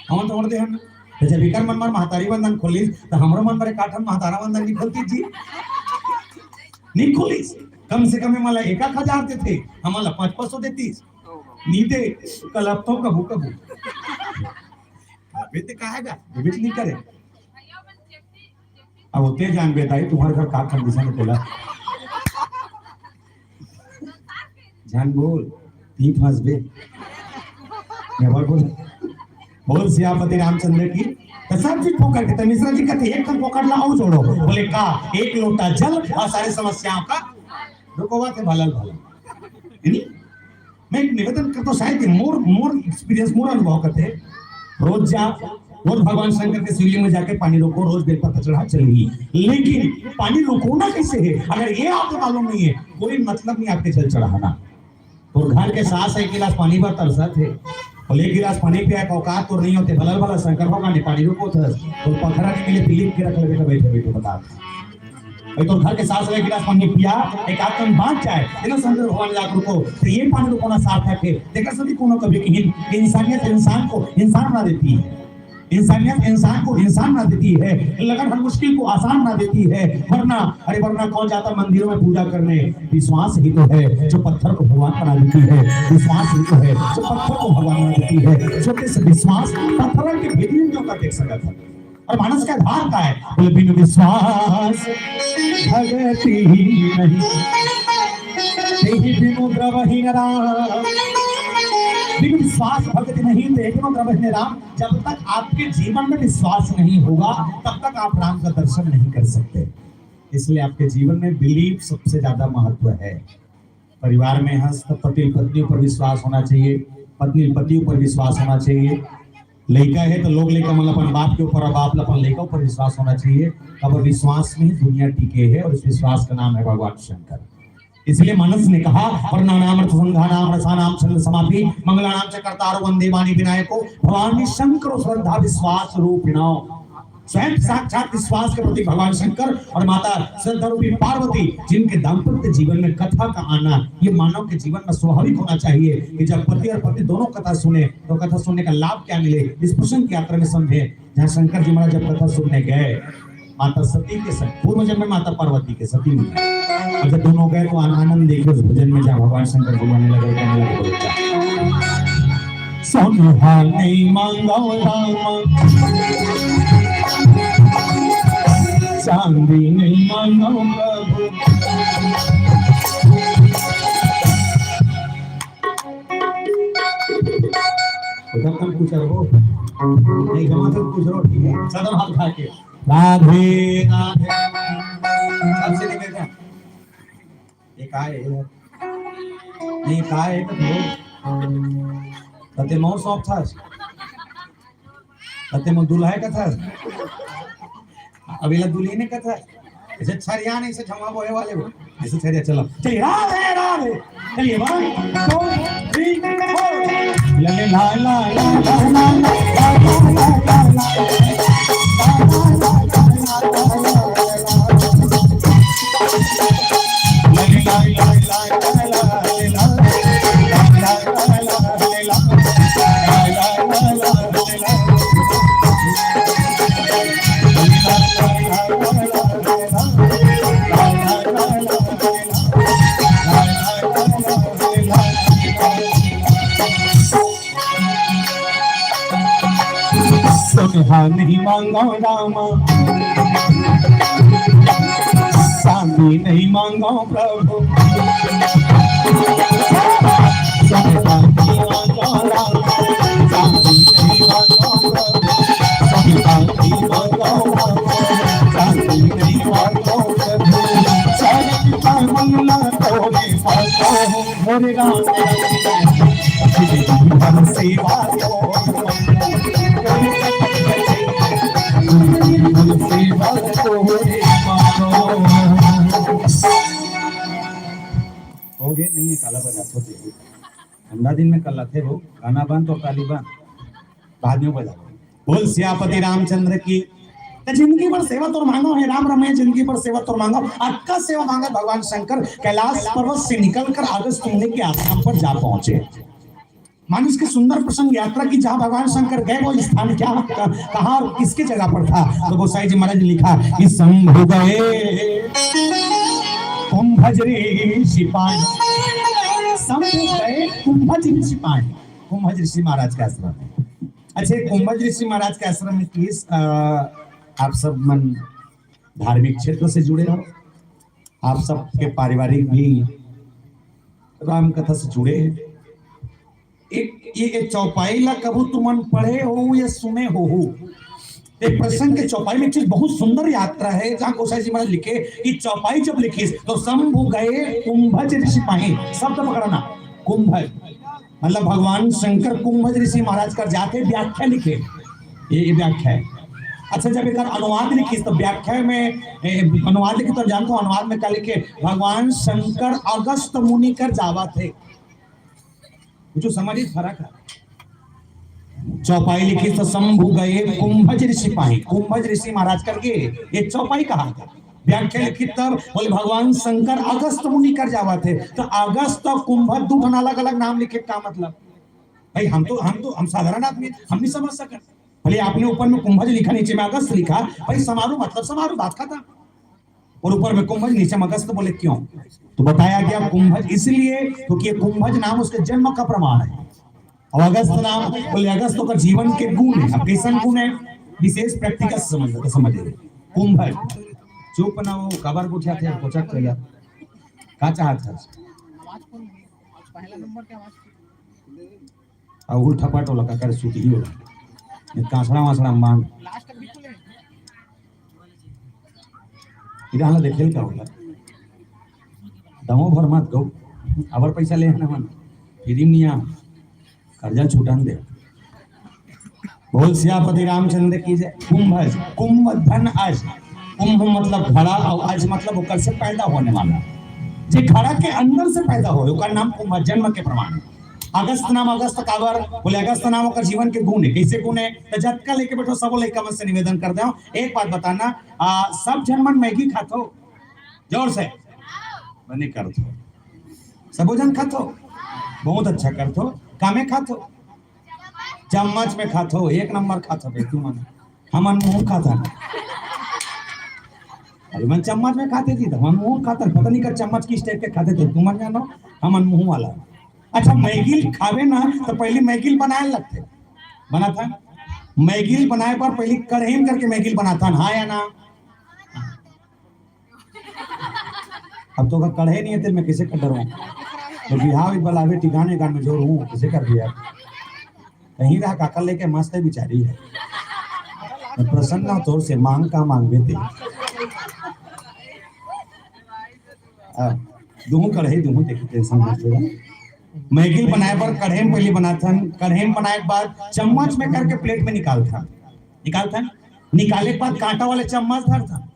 हमन तो ओढ़ दे हन। तो जब इकर मन बर महतारी वंदन खोलिस, तो हमरो मन बर एक आठन महतारा वंदन नहीं खोलती जी? नहीं खोलिस। कम से कम हमन ला एक आध हजार देथे, हमन ला पाँच पाँच सौ देतीस। नहीं दे, कलप तो कभू कभू। अबे ते कहेगा, डेबिट नहीं करे। अब होते जान बेटा, ये तुम्हारे घर का कंडीशन है तेरा? जान बोल, तीन फंस बे। मैं बोल बोल। बोल सियापति रामचंद्र की। तो सब चीज फोकट के, तो मिश्रा जी कहते, "एक ठन फोकट ला, आओ जोड़ो।" बोले, "का?" "एक लोटा जल और सारी समस्याओं का।" रुको, बात है भलल भलल। है नी? मैं एक निवेदन करता हूँ, शायद ये मोर, मोर एक्सपीरियंस, मोर अनुभव करते हैं। रोज जा, रोज भगवान शंकर के शिवलिंग में जाके पानी रोको, रोज बेलपत्र चढ़ा, चलेगी। लेकिन पानी रोकोना कैसे है, अगर ये आपको मालूम नहीं है, कोई मतलब नहीं आपके जल चढ़ाना। तोर घर के सास एक गिलास पानी बर तरसत हे, बोले, "एक गिलास पानी पिया के औकात तोर नहीं होते, भलल भला शंकर भगवान ने पानी रोको थस, तोर पखरा नहीं मिले, पिलिप के रख लेबे तो बैठे बैठे बता।" भाई, तोर घर के सास एक गिलास पानी पिया, एक आध कन बाँच जाए, तेला शंकर भगवान ला रोको, तो ये पानी रोकोना सार्थक है। देखा सभी कोनो कभी कि इंसानियत इंसान को इंसान बना देती है, इंसानियत इंसान को इंसान बना देती है, लगन हर मुश्किल को आसान बना देती है। वरना, अरे वरना कौन जाता मंदिरों में पूजा करने? विश्वास ही तो है जो पत्थर को भगवान बना देती है, विश्वास ही तो है जो पत्थर को भगवान बना देती है। छोटे से विश्वास पत्थर के भीतरी में होता देख सकता है। और मानस का आधार का है, बोले, "बिनु विश्वास भगति नहीं, तेहि बिनु द्रवहीन राम।" बिनु विश्वास भगति नहीं, तेहि बिनु द्रवहीन राम। जब तक आपके जीवन में विश्वास नहीं होगा, तब तक आप राम का दर्शन नहीं कर सकते। इसलिए आपके जीवन में बिलीफ सबसे ज्यादा महत्व है। परिवार में हस, तो पति पत्नी ऊपर विश्वास होना चाहिए, पत्नी पति ऊपर विश्वास होना चाहिए। लइका है तो लोग लइका मन अपन बाप के ऊपर और बाप ला अपन लइका ऊपर विश्वास होना चाहिए। अब विश्वास में ही दुनिया टिके है और इस विश्वास का नाम है भगवान शंकर। इसलिए मानस ने कहा, "वर्णानाम अर्थ संघानाम रसानाम छंद समापि मंगलानाम च कर्तारो वंदे वाणी विनायको भवानी शंकरो श्रद्धा विश्वास रूपिणो।" स्वयं साक्षात विश्वास के प्रतीक भगवान शंकर और माता श्रद्धा रूपी पार्वती, जिनके दाम्पत्य जीवन में कथा का आना, ये मानव के जीवन में स्वाभाविक होना चाहिए कि जब पति और पत्नी दोनों कथा सुने, तो कथा सुनने का लाभ क्या मिले, इस प्रसंग की यात्रा में समझे, जहाँ शंकर जी महाराज जब कथा सुनने गए, माता सती के संग, पूर्व जन्म में माता पार्वती के सती में, और जब दोनों गए तो आन-, आनंद देखिए उस भजन में, जहाँ भगवान शंकर जी गाने लगे, कहने लगे, बोलो, "सोनहा नहीं मांगो राम, चांदी नहीं मांगो प्रभु।" एकदम कम पूछ रहो, नहीं जमा तो पूछ रहो, ठीक है, सदन हाथ उठा के, "राधे राधे।" सबसे नहीं बेटा, ये का है? नहीं, का है तो बोल। कते मौर सौंप था, कते मौर दुल्हा है कथा। अब इला दुल्ही ने कथा, ऐसे छरिया नहीं से झमा बोए वाले हो, ऐसे छरिया। चलो, चलिए, राधे राधे। चलिए, वन, टू, थ्री, फोर। ला, ला, ला, ला, ला, ला, ला। सोनहा नहीं मांगो रामा, चांदी नहीं मांगो प्रभु। सोनहा नहीं मांगो रामा, चांदी नहीं मांगो प्रभु। सोनहा नहीं मांगो रामा, चांदी नहीं मांगो प्रभु। चरण कमल तोरे पासो हरे राम, सेवा तो सेवा तो हो गे। नहीं है, काला बजात होथे। ठंडा दिन में कल्लाथे वो, गाना बंद तो ताली बंद, बाद में बजा। बोल सियापति रामचंद्र की। त जिंदगी भर सेवा तोर मांगो हे राम रमैया, जिंदगी भर सेवा तोर मांगो। अतका सेवा मांगा भगवान शंकर कैलाश पर्वत से निकल कर अगस्त्य मुनि के आश्रम पर जा पहुंचे। मानिस के सुंदर प्रसंग यात्रा की, जहां भगवान शंकर गए वो स्थान क्या, क-, कहां और किसके जगह पर था। तो गोसाई जी महाराज ने लिखा कि शंभु गए कुंभज ऋषि पाए। शंभु गए कुंभज ऋषि पाए। कुंभज ऋषि महाराज के आश्रम में। अच्छा, कुंभज ऋषि महाराज के आश्रम में किस, अ, आप सब मन धार्मिक क्षेत्र से जुड़े हो, आप सबके पारिवारिक भी राम कथा से जुड़े हैं। एक, ये, ये चौपाई ला कभू तुमन पढ़े हो या सुने हो, हो? एक प्रसंग के चौपाई में एक चीज बहुत सुंदर यात्रा है, जहाँ गोसाई जी महाराज लिखे कि चौपाई जब लिखिस तो शंभु गए कुंभज ऋषि पाए। शब्द पकड़ना, कुंभज मतलब भगवान शंकर कुंभज ऋषि महाराज कर जाते व्याख्या लिखे, ये, ये व्याख्या है। अच्छा, जब एक अनुवाद लिखिस तो व्याख्या में, ए, अनुवाद लिखे तो जानते हो, अनुवाद में क्या लिखे? भगवान शंकर अगस्त मुनि कर जावा थे। कुछ समझ ही फर्क है। चौपाई लिखी तो शंभु गए कुंभज ऋषि पाए, कुंभज ऋषि महाराज करके ये चौपाई कहा था। व्याख्या लिखी तब बोले भगवान शंकर अगस्त मुनि कर जावा थे, तो अगस्त और कुंभज दो ठन अलग अलग नाम लिखे, का मतलब? भाई हम तो, हम तो, हम साधारण आदमी, हम नहीं समझ सकते। भले आपने ऊपर में कुंभज लिखा, नीचे में अगस्त लिखा, भाई समारोह मतलब समारोह, बात खत्म। और ऊपर में कुंभज, नीचे में अगस्त, बोले क्यों? तो बताया गया कुंभज इसलिए क्योंकि ये कुंभज नाम उसके जन्म का प्रमाण है। और अगस्त नाम बोले, अगस्त ओकर जीवन के गुण है। अब कैसन गुण है? विशेष प्रैक्टिकल समझ लो तो समझ लो। कुंभज चुप ना हो, कबर बुझाते हैं, कोचक कर यार। का चाहत है? अउ उल्टा पाट वाला का करे, सूती ही होला। ये कांसड़ा वासड़ा मांग। इधर हाला देखेल का होला। दमो भर मत गो। अबर पैसा ले ना मन। फिर निया। कर्जा छुटान दे। बोल सियापति रामचंद्र की जय। कुंभज, कुंभ धन अज। कुंभ मतलब घड़ा और अज मतलब ओकर से पैदा होने वाला। जे घड़ा के अंदर से पैदा हो, ओकर नाम कुंभज, जन्म के प्रमाण। अगस्त नाम अगस्त काबर? बोले अगस्त नाम ओकर जीवन के गुण है। कैसे गुण है? तो जतका लेके बैठो, सबो लइका मन से निवेदन कर दे, एक बात बताना, आ, सब झन मन मैगी खाथो? जोर से। बने करथो। सबो झन खाथो? बहुत अच्छा करथो। कामे खाथो? चम्मच में खाथो, एक नंबर खाथो बे तुमन। हमन मुंह खाथन। अरे मन चम्मच में खाथे जी, तो हमन मुंह खाथन। पता नहीं का चम्मच किस टाइप के खाथे थे, तुमन जानो। हमन मुंह वाला। अच्छा, मैगिल खावे ना तो पहले मैगिल बनाए लगथे। बनाथन। मैगिल बनाए पर पहले कढ़ेम करके मैगिल बनाथन, हाँ या ना? अब तो ओकर कढ़े नहीं है, तेरे में कैसे कर डरूं? तो बिहाव एक बलावे ठिकाने गान में जोर हूँ, कैसे कर दिया? कहीं रहा काकर लेके मस्त है बिचारी है। मैं प्रसन्न हूँ तोर से, मांग का मांग देते। आ, दुहू कढ़े, दुहू देखी, टेंशन मत लो। मैगिल बनाए पर कढ़े में पहले बनाथन, कढ़े में बनाए के बाद चम्मच में करके प्लेट में निकालथन, निकालथन, निकाले के बाद कांटा वाले चम्मच धरथन।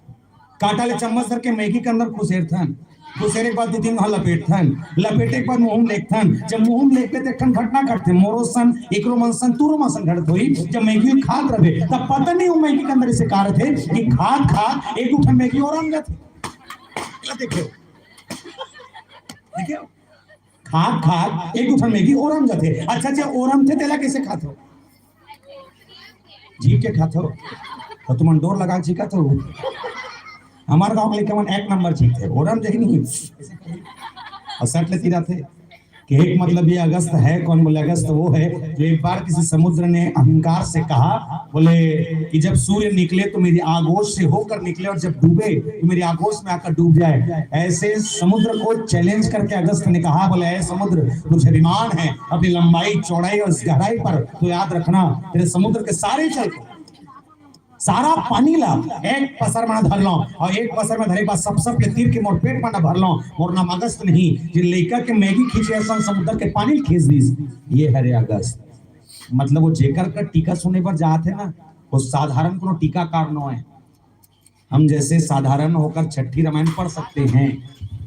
कांटा ले चम्मच धर के मैगी के अंदर खुसेरथन। दूसरे के बाद दो तीन घाव लपेटथन, लपेटे के बाद मुंह में लेगथन। जब मुंह में लेगबे त एक ठन घटना घटथे, मोरो सन, एकरो मन सन, तुरो मन सन घटत होही। जब मैगी खात रहे तब पता नहीं वो मैगी के अंदर इसे का रथे कि खात खात एक दू ठन मैगी और आम जाथे। देखियो, देखियो, खात खात एक दू ठन मैगी और आम जाथे। अच्छा, अच्छा, और आम थे तेला कैसे खात हो? जीभ के खात हो? तो तुमन डोर लगा के छींकत हो। हमार गांव के लइका मन एक नंबर छींकथे, ओरम जही नहीं। और सट लेती रहते कि एक मतलब ये अगस्त है कौन? बोले, अगस्त वो है जो एक बार किसी समुद्र ने अहंकार से कहा, बोले कि जब सूर्य निकले तो मेरी आगोश से होकर निकले और जब डूबे तो मेरी आगोश में आकर डूब जाए। ऐसे समुद्र को चैलेंज करके अगस्त ने कहा, बोले, ऐ समुद्र, तुझे अभिमान है अपनी लंबाई, चौड़ाई और इस गहराई पर, तो याद रखना, तेरे समुद्र के सारे जल, सारा पानी ला एक पसर में धर लो और एक पसर में धरे के बाद सब सब के तीर के मोर पेट में न भर लो। मोर नाम अगस्त नहीं, जे लइका के मैगी खींचे असन समुद्र के पानी खींच दीस, ये हरे अगस्त। मतलब वो जेकर का टीका सुने बर जात है ना, वो साधारण कोनो टीकाकार नो है। हम जैसे साधारण होकर छठी रामायण पढ़ सकते हैं,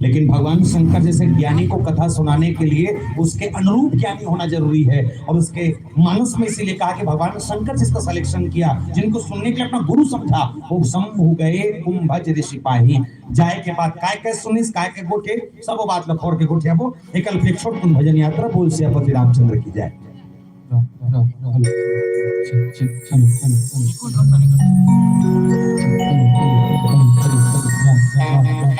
लेकिन भगवान शंकर जैसे ज्ञानी को कथा सुनाने के लिए उसके अनुरूप ज्ञानी होना जरूरी है। और उसके मानस में इसीलिए कहा कि भगवान शंकर जिसका सिलेक्शन किया, जिनको सुनने के लिए अपना गुरु समझा, वो शंभु गए कुंभज ऋषि पाही। जाए के बाद काय के सुनिस, काय के गोठे, सब वो बात ला फोर के गोठियाबो। एक अल्प एक छोट कुन भजन यात्रा। बोल सियापति रामचंद्र की जय। Ram, Ram, Ram, hello. Check, check, hello, hello, hello. Check, hello, hello, hello, hello, hello, Ram, Ram, Ram, Ram.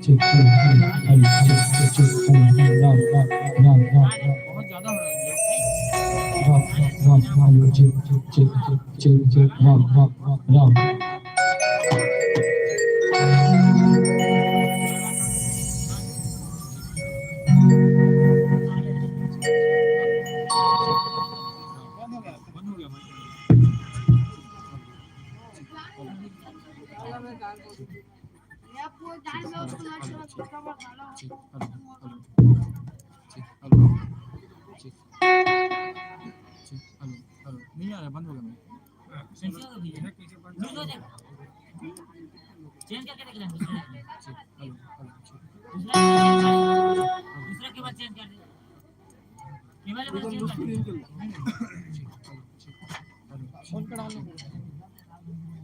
Check, hello, hello, hello, hello, check, check, hello, hello, Ram, Ram, Ram, Ram, Ram. बहुत ज्यादा हो रहा है। Ram, Ram, Ram, Ram, check, check, check, check, check, check, Ram, Ram, Ram, Ram. नहीं आ रहा, बंद हो गया। चेंज करके देख लेंगे। Check, hello, hello, check. दूसरा केबल चेंज कर दे। केबल चेंज कर दे। Check, hello, check. Hello, phone पे डाल दो।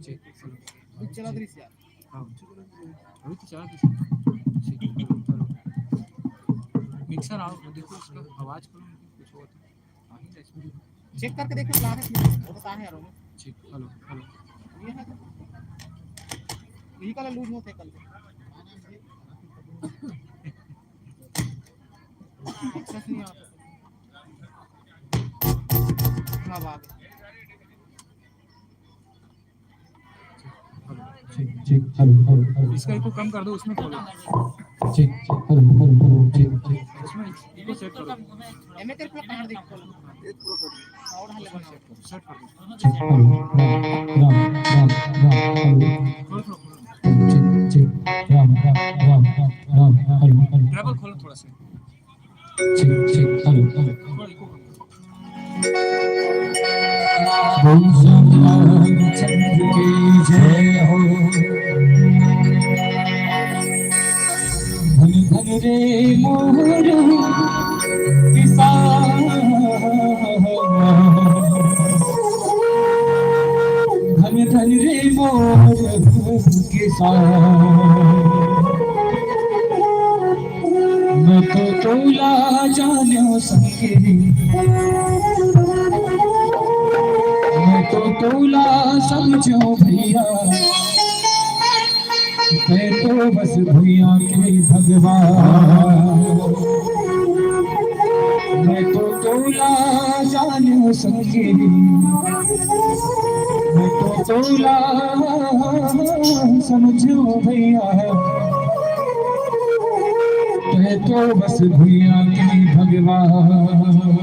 Check, hello. अभी चला दे यार। हाँ। अभी तो चला दे। Check, hello, hello. मिक्सर आओ, देखो उसका आवाज करो, कुछ होता। चेक करके देखो, ला रहे हैं, वो बता रहे हैं यार। Check, hello, hello. ये है, यही कलर लूज होते हैं कल। एक्सेस नहीं आता। क्या बात है। Check, check, hello, hello, hello. इसका इको कम कर दो, उसमें खोलो। Check, check, hello, hello, hello, check, check. उसमें इको सेट करो। एमे तेरे को कहाँ दिख खोलो? और हल्ले बना। सेट कर दो। Check, hello, Ram, Ram, Ram, Ram, hello. खोलो, खोलो, खोलो। Check, check, Ram, Ram, Ram, Ram, Ram, hello, hello. Treble खोलो थोड़ा सा। Check, check, hello, hello. बोल रामचंद्र की जय हो। धन धन रे मोर किसान, धन धन रे मोर किसान। मैं तो तोला जान्यो संगी, मैं तो तोला समझो भैया, मैं तो बस भैया के भगवान। मैं तो तोला जान्यो संगी, मैं तो तोला समझो भैया, मैं तो बस भैया के भगवान।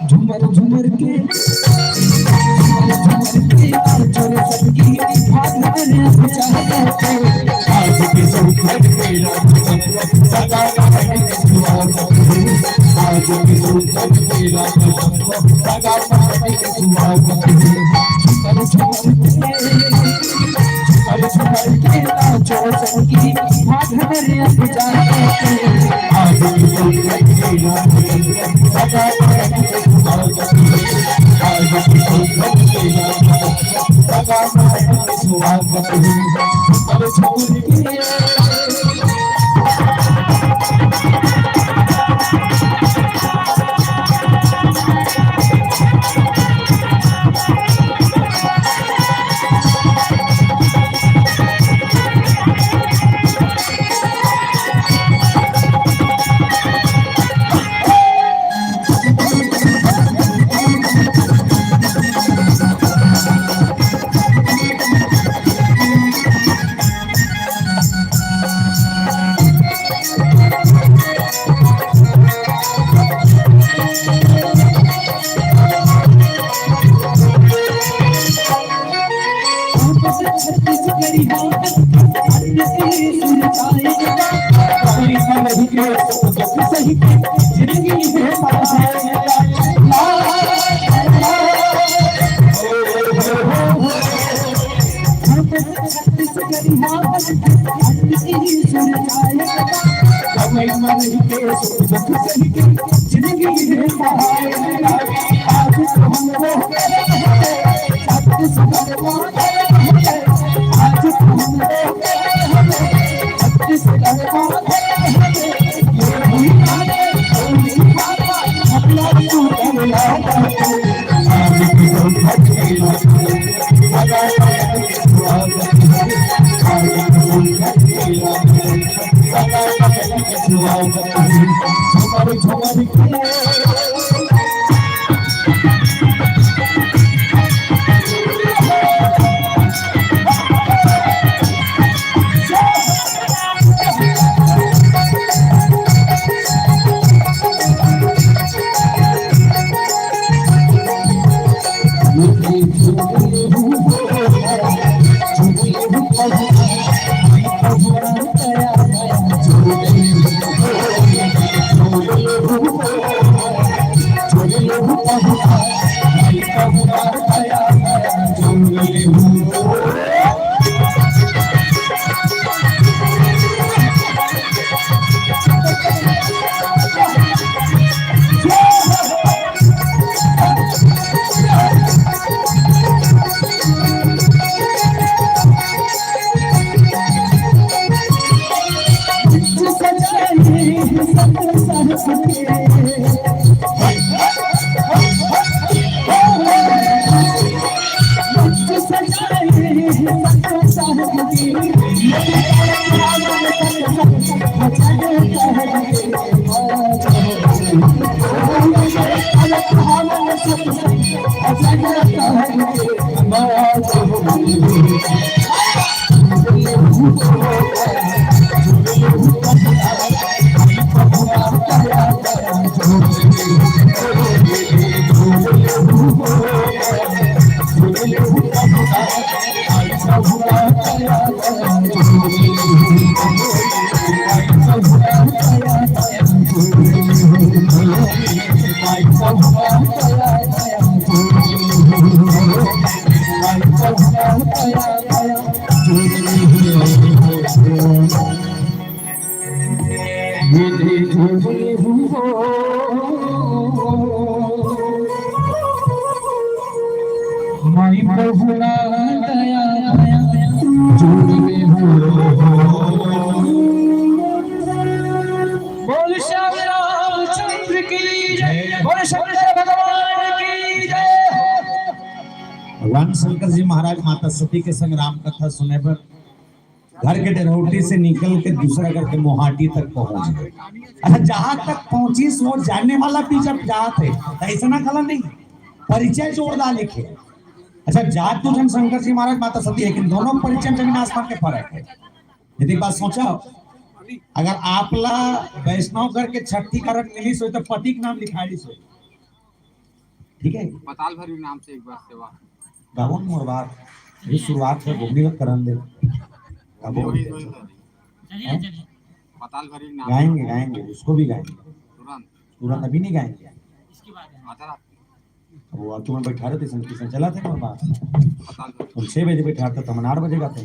झूमर झूमर के, झूमर झूमर के नाचो रे संगी, भाग रे चाहते। आज के संकट तेरा सदा रहने सुहावत है। आज के संकट तेरा सदा रहने सुहावत है। झूमर झूमर के, झूमर झूमर के नाचो रे संगी, भाग रे चाहते। आज के संकट तेरा माई पहुना दया जोड़ ले हो। बोल श्याम रामचंद्र की जय, बोल शंकर भगवान की जय। भगवान शंकर जी महाराज माता सती के संग राम कथा सुने बर घर के डेरौटी से निकल के दूसरा घर के मोहाटी तक पहुंच गए। अच्छा, जहां तक पहुंचिस वो जाने वाला भी जब जात हे, तो ऐसा ना कला नहीं, परिचय जोरदार लिखे। अच्छा, जात तो झन शंकर जी महाराज माता सती हे, लेकिन दोनों परिचय में जमीन आसमान के फर्क हे। यदि बात सोचा, अगर आपला वैष्णव घर के छठी कारड मिलिस होय, तो पति के नाम लिखाइस होय, ठीक है? पताल भैरवी नाम से एक बार सेवा। गावन मोर बात, ये शुरुआत है, घुगनी लग करन दे। गावन वही, वही, वही। हैं? पताल भैरवी नाम। गाएंगे, गाएंगे, उसको भी गाएंगे। तुरंत। तुरंत अभी नहीं गाएंगे। इसके बाद है। आधा रात। अब वो तुम्हें बैठा रहते, किसने चला था मोर बात? पताल भैरवी। तुम छह बजे बैठा था, तो हम आठ बजे गाते।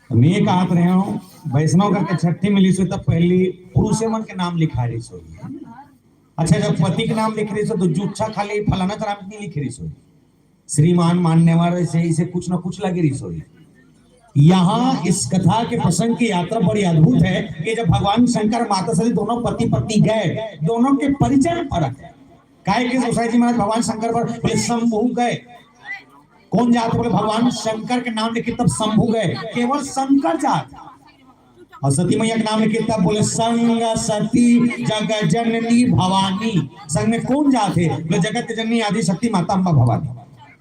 तो मैं कहत रहे हूँ, वैष्णव करके छठी मिलिस होय, तब पहली पुरुषे मन के नाम लिखाइस होय। अच्छा, जब पति के नाम लिखिस होय, तो जुच्छा खाली फलाना के नाम नहीं लिखिस होय, श्रीमान, मान्यवर, ऐसे, ऐसे कुछ ना कुछ लगिस होय। यहाँ इस कथा के प्रसंग की यात्रा बड़ी अद्भुत है कि जब भगवान शंकर माता सती दोनों पति पत्नी गए, दोनों के परिचय में फर्क है। काहे कि गोसाई जी महाराज भगवान शंकर पर बोले, "शंभु गए।" कौन जात? बोले, "भगवान शंकर के नाम लिखे तब शंभु गए।" केवल शंकर जात। और सती मैया के नाम लिखे तब बोले, "संग सती जग जननी भवानी।" संग में कौन जात हे? बोले, "जगत के जननी आदि शक्ति माता अम्बा भवानी।"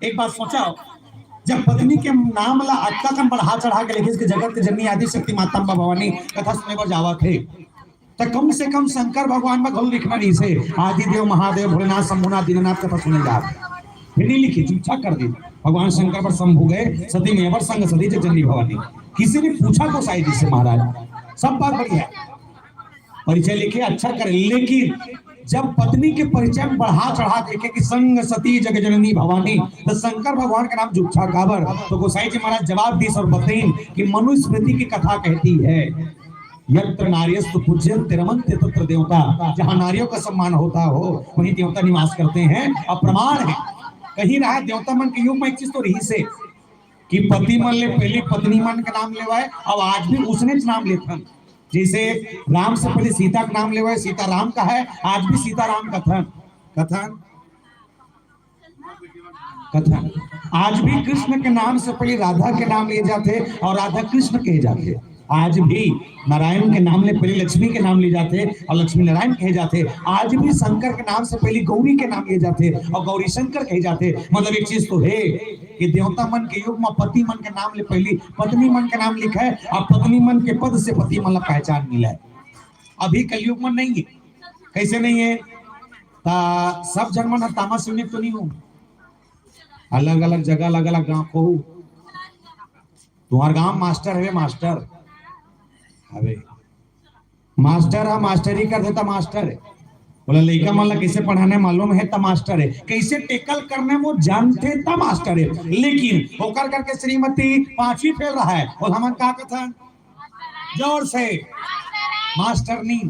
एक बात सोचा हो, जब पत्नी के नाम ला अतका कन बढ़ा चढ़ा के लिखिस कि जगत के जननी आदि शक्ति माता अम्बा भवानी कथा सुने बर जावत हे, त कम से कम शंकर भगवान में घलो लिखना रहिस हे, आदि देव महादेव भोलेनाथ शंभुनाथ दीनानाथ कथा सुने जात। फिर नहीं लिखिस, चुपचाप कर दिस। भगवान शंकर पर शंभु गए, सती मैया पर संग सती जग जननी भवानी। किसी ने पूछा गोसाई जी से, महाराज, सब बात बढ़िया, परिचय लिखे, अच्छा करे, लेकिन जब पत्नी के परिचय में बढ़ा चढ़ा के लिखे कि संग सती जग जननी भवानी, तो शंकर भगवान का नाम जुच्छा काबर? तो गोसाई जी महाराज जवाब दिस और बतइन कि मनुस्मृति की कथा कहती है, "यत्र नार्यस्तु पूज्यन्ते रमन्ते तत्र देवता", जहाँ नारियों का सम्मान होता हो, वहीं देवता निवास करते हैं। और प्रमाण है, कहीं रहा देवता मन के युग में एक चीज तो रहिस हे कि पति मन ले पहली पत्नी मन का नाम लेवाए, और आज भी उसने नाम लेथन। जैसे राम से पहले सीता का नाम लेवाए, सीता राम कहाए, आज भी सीता राम कथन, कथन, कथन। आज भी कृष्ण के नाम से पहले राधा के नाम लिए जाते और राधा कृष्ण कहे जाते। आज भी नारायण के नाम ले पहले लक्ष्मी के नाम लिए जाते और लक्ष्मी नारायण कहे जाते। आज भी शंकर के नाम से पहले गौरी के नाम लिए जाते और गौरी शंकर कहे जाते। मतलब एक चीज तो है कि देवता मन के युग में पति मन के नाम ले पहली पत्नी मन के नाम लिखाए और पत्नी मन के पद से पति मन ला पहचान मिले। अभी कलयुग में नहीं है। कैसे नहीं है? ता सब जन मन ह तामा से तो नहीं हो, अलग अलग जगह, अलग अलग गांव को। तुम्हार गांव मास्टर हवे, मास्टर हवे, मास्टर ह मास्टरी कर देता, मास्टर है। बोला, "लइका मन ला कैसे पढ़ाना है मालूम है?" त मास्टर है। "कैसे टैकल करना है वो जानते त मास्टर है।" लेकिन ओकर करके श्रीमती पांचवी फेल रहा है, बोला, "हमन का कथन?" जोर से, मास्टर नहीं।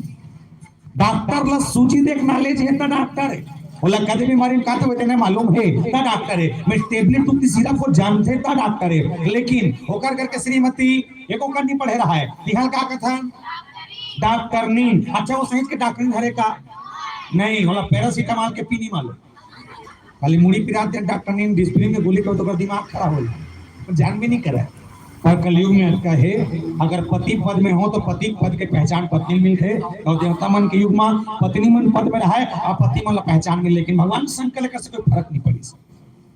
डॉक्टर ला सूजी देख नॉलेज है त डॉक्टर है। बोला, "कदे बीमारी में का तो तेने मालूम है त डॉक्टर है।" मैं टेबलेट टूटी सिरप को जानते त डॉक्टर है। लेकिन ओकर करके श्रीमती एको कन नहीं पढ़े रहा है। तिहाल का कथन? डॉक्टरनी। अच्छा, वो सही के डॉक्टरनी हरे का? नहीं, बोला, "पैरासिटामोल के पीनी मालूम।" खाली मुड़ी पिरात दे डॉक्टरनी, डिस्प्रिन के गोली खाओ तो ओकर दिमाग खराब हो जाए, तो जान भी नहीं करे। पर कलयुग में अतका है, अगर पति पद में हो तो पति पद के पहचान पत्नी मिलथे, और देवता मन के युग में पत्नी मन पद में रहे और पति मन ला पहचान मिले, लेकिन भगवान शंकर लेकर से कोई फर्क नहीं पड़ी।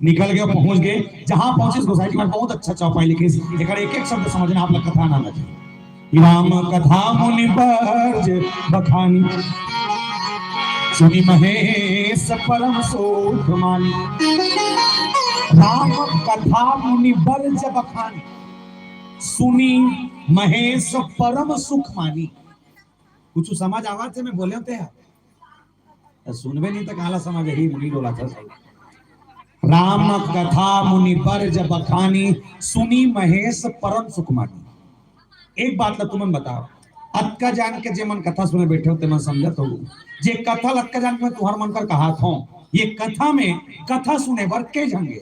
निकल गए, पहुंच गए, जहां पहुंचे गोसाई जी महाराज बहुत अच्छा चौपाई लिखे। एक एक शब्द समझना, आप लोग कथा ना लगे। राम कथा मुनि बरज बखानी, सुनि महेश परम सुख मानी। राम कथा मुनि बरज बखानी, सुनि महेश परम सुख मानी। कुछ समझ आवत हे मैं बोले होते हैं? त सुनबे नहीं त काला समझ ही मुनि डोला था सब। राम कथा मुनि बरज बखानी, सुनि महेश परम सुख मानी। एक बात ला तुमन बताओ, अतका जान के जे मन कथा सुने बैठे हो, ते मन समझत हो, जे कथा ला अतका जान के मैं तुहर मन कर कहात हूँ, ये कथा में कथा सुने बर के झन गे?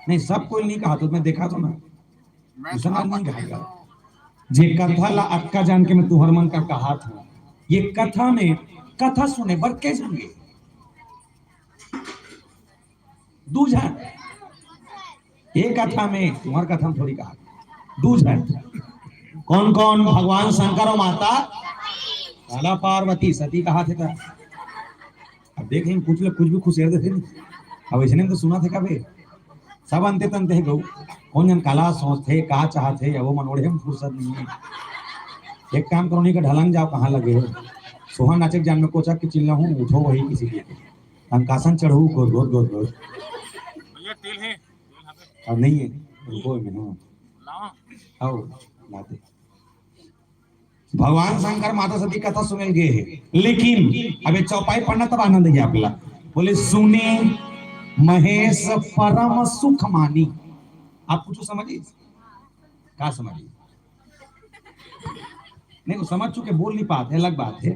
नहीं, सब कोई नहीं कहा, तो मैं देखा तो ना, मैं उसन नहीं कहा। जे कथा ला अक्का जान के मैं तुहर मन का कहा था, ये कथा में कथा सुने बर के झन गे? दू झन। एक कथा में, तुम्हार कथा में थोड़ी कहा, दू झन। कौन कौन? भगवान शंकर और माता काला पार्वती। सती कहा थे था। अब देख लें, कुछ लोग कुछ भी खुसेर देथे नहीं। अब ऐसे नहीं तो सुना थे कभी। सब अंते तंते है गऊ। कौन जन काला सोचथे, का चाहथे, अब वो मनोड़े में फुर्सत नहीं है। एक काम करो, नहीं का ढलंग जाओ, कहाँ लगे हो? सोहन नाचक जान में कोचक के चिल्ला हूँ, उठो वही किसी के। हम कासन चढ़ू, गोर गोर गोर गोर। भैया, तेल है? अब नहीं है, रुको में, हाँ। लावा। आओ, लाते। भगवान शंकर माता सती कथा सुनल गए है, लेकिन अबे चौपाई पढ़ना तब आनंद है आप ला। बोले, सुने महेश परम सुख मानी। आप कुछ समझिए? का समझिए? नहीं, वो समझ चुके, बोल नहीं पाते, अलग बात है।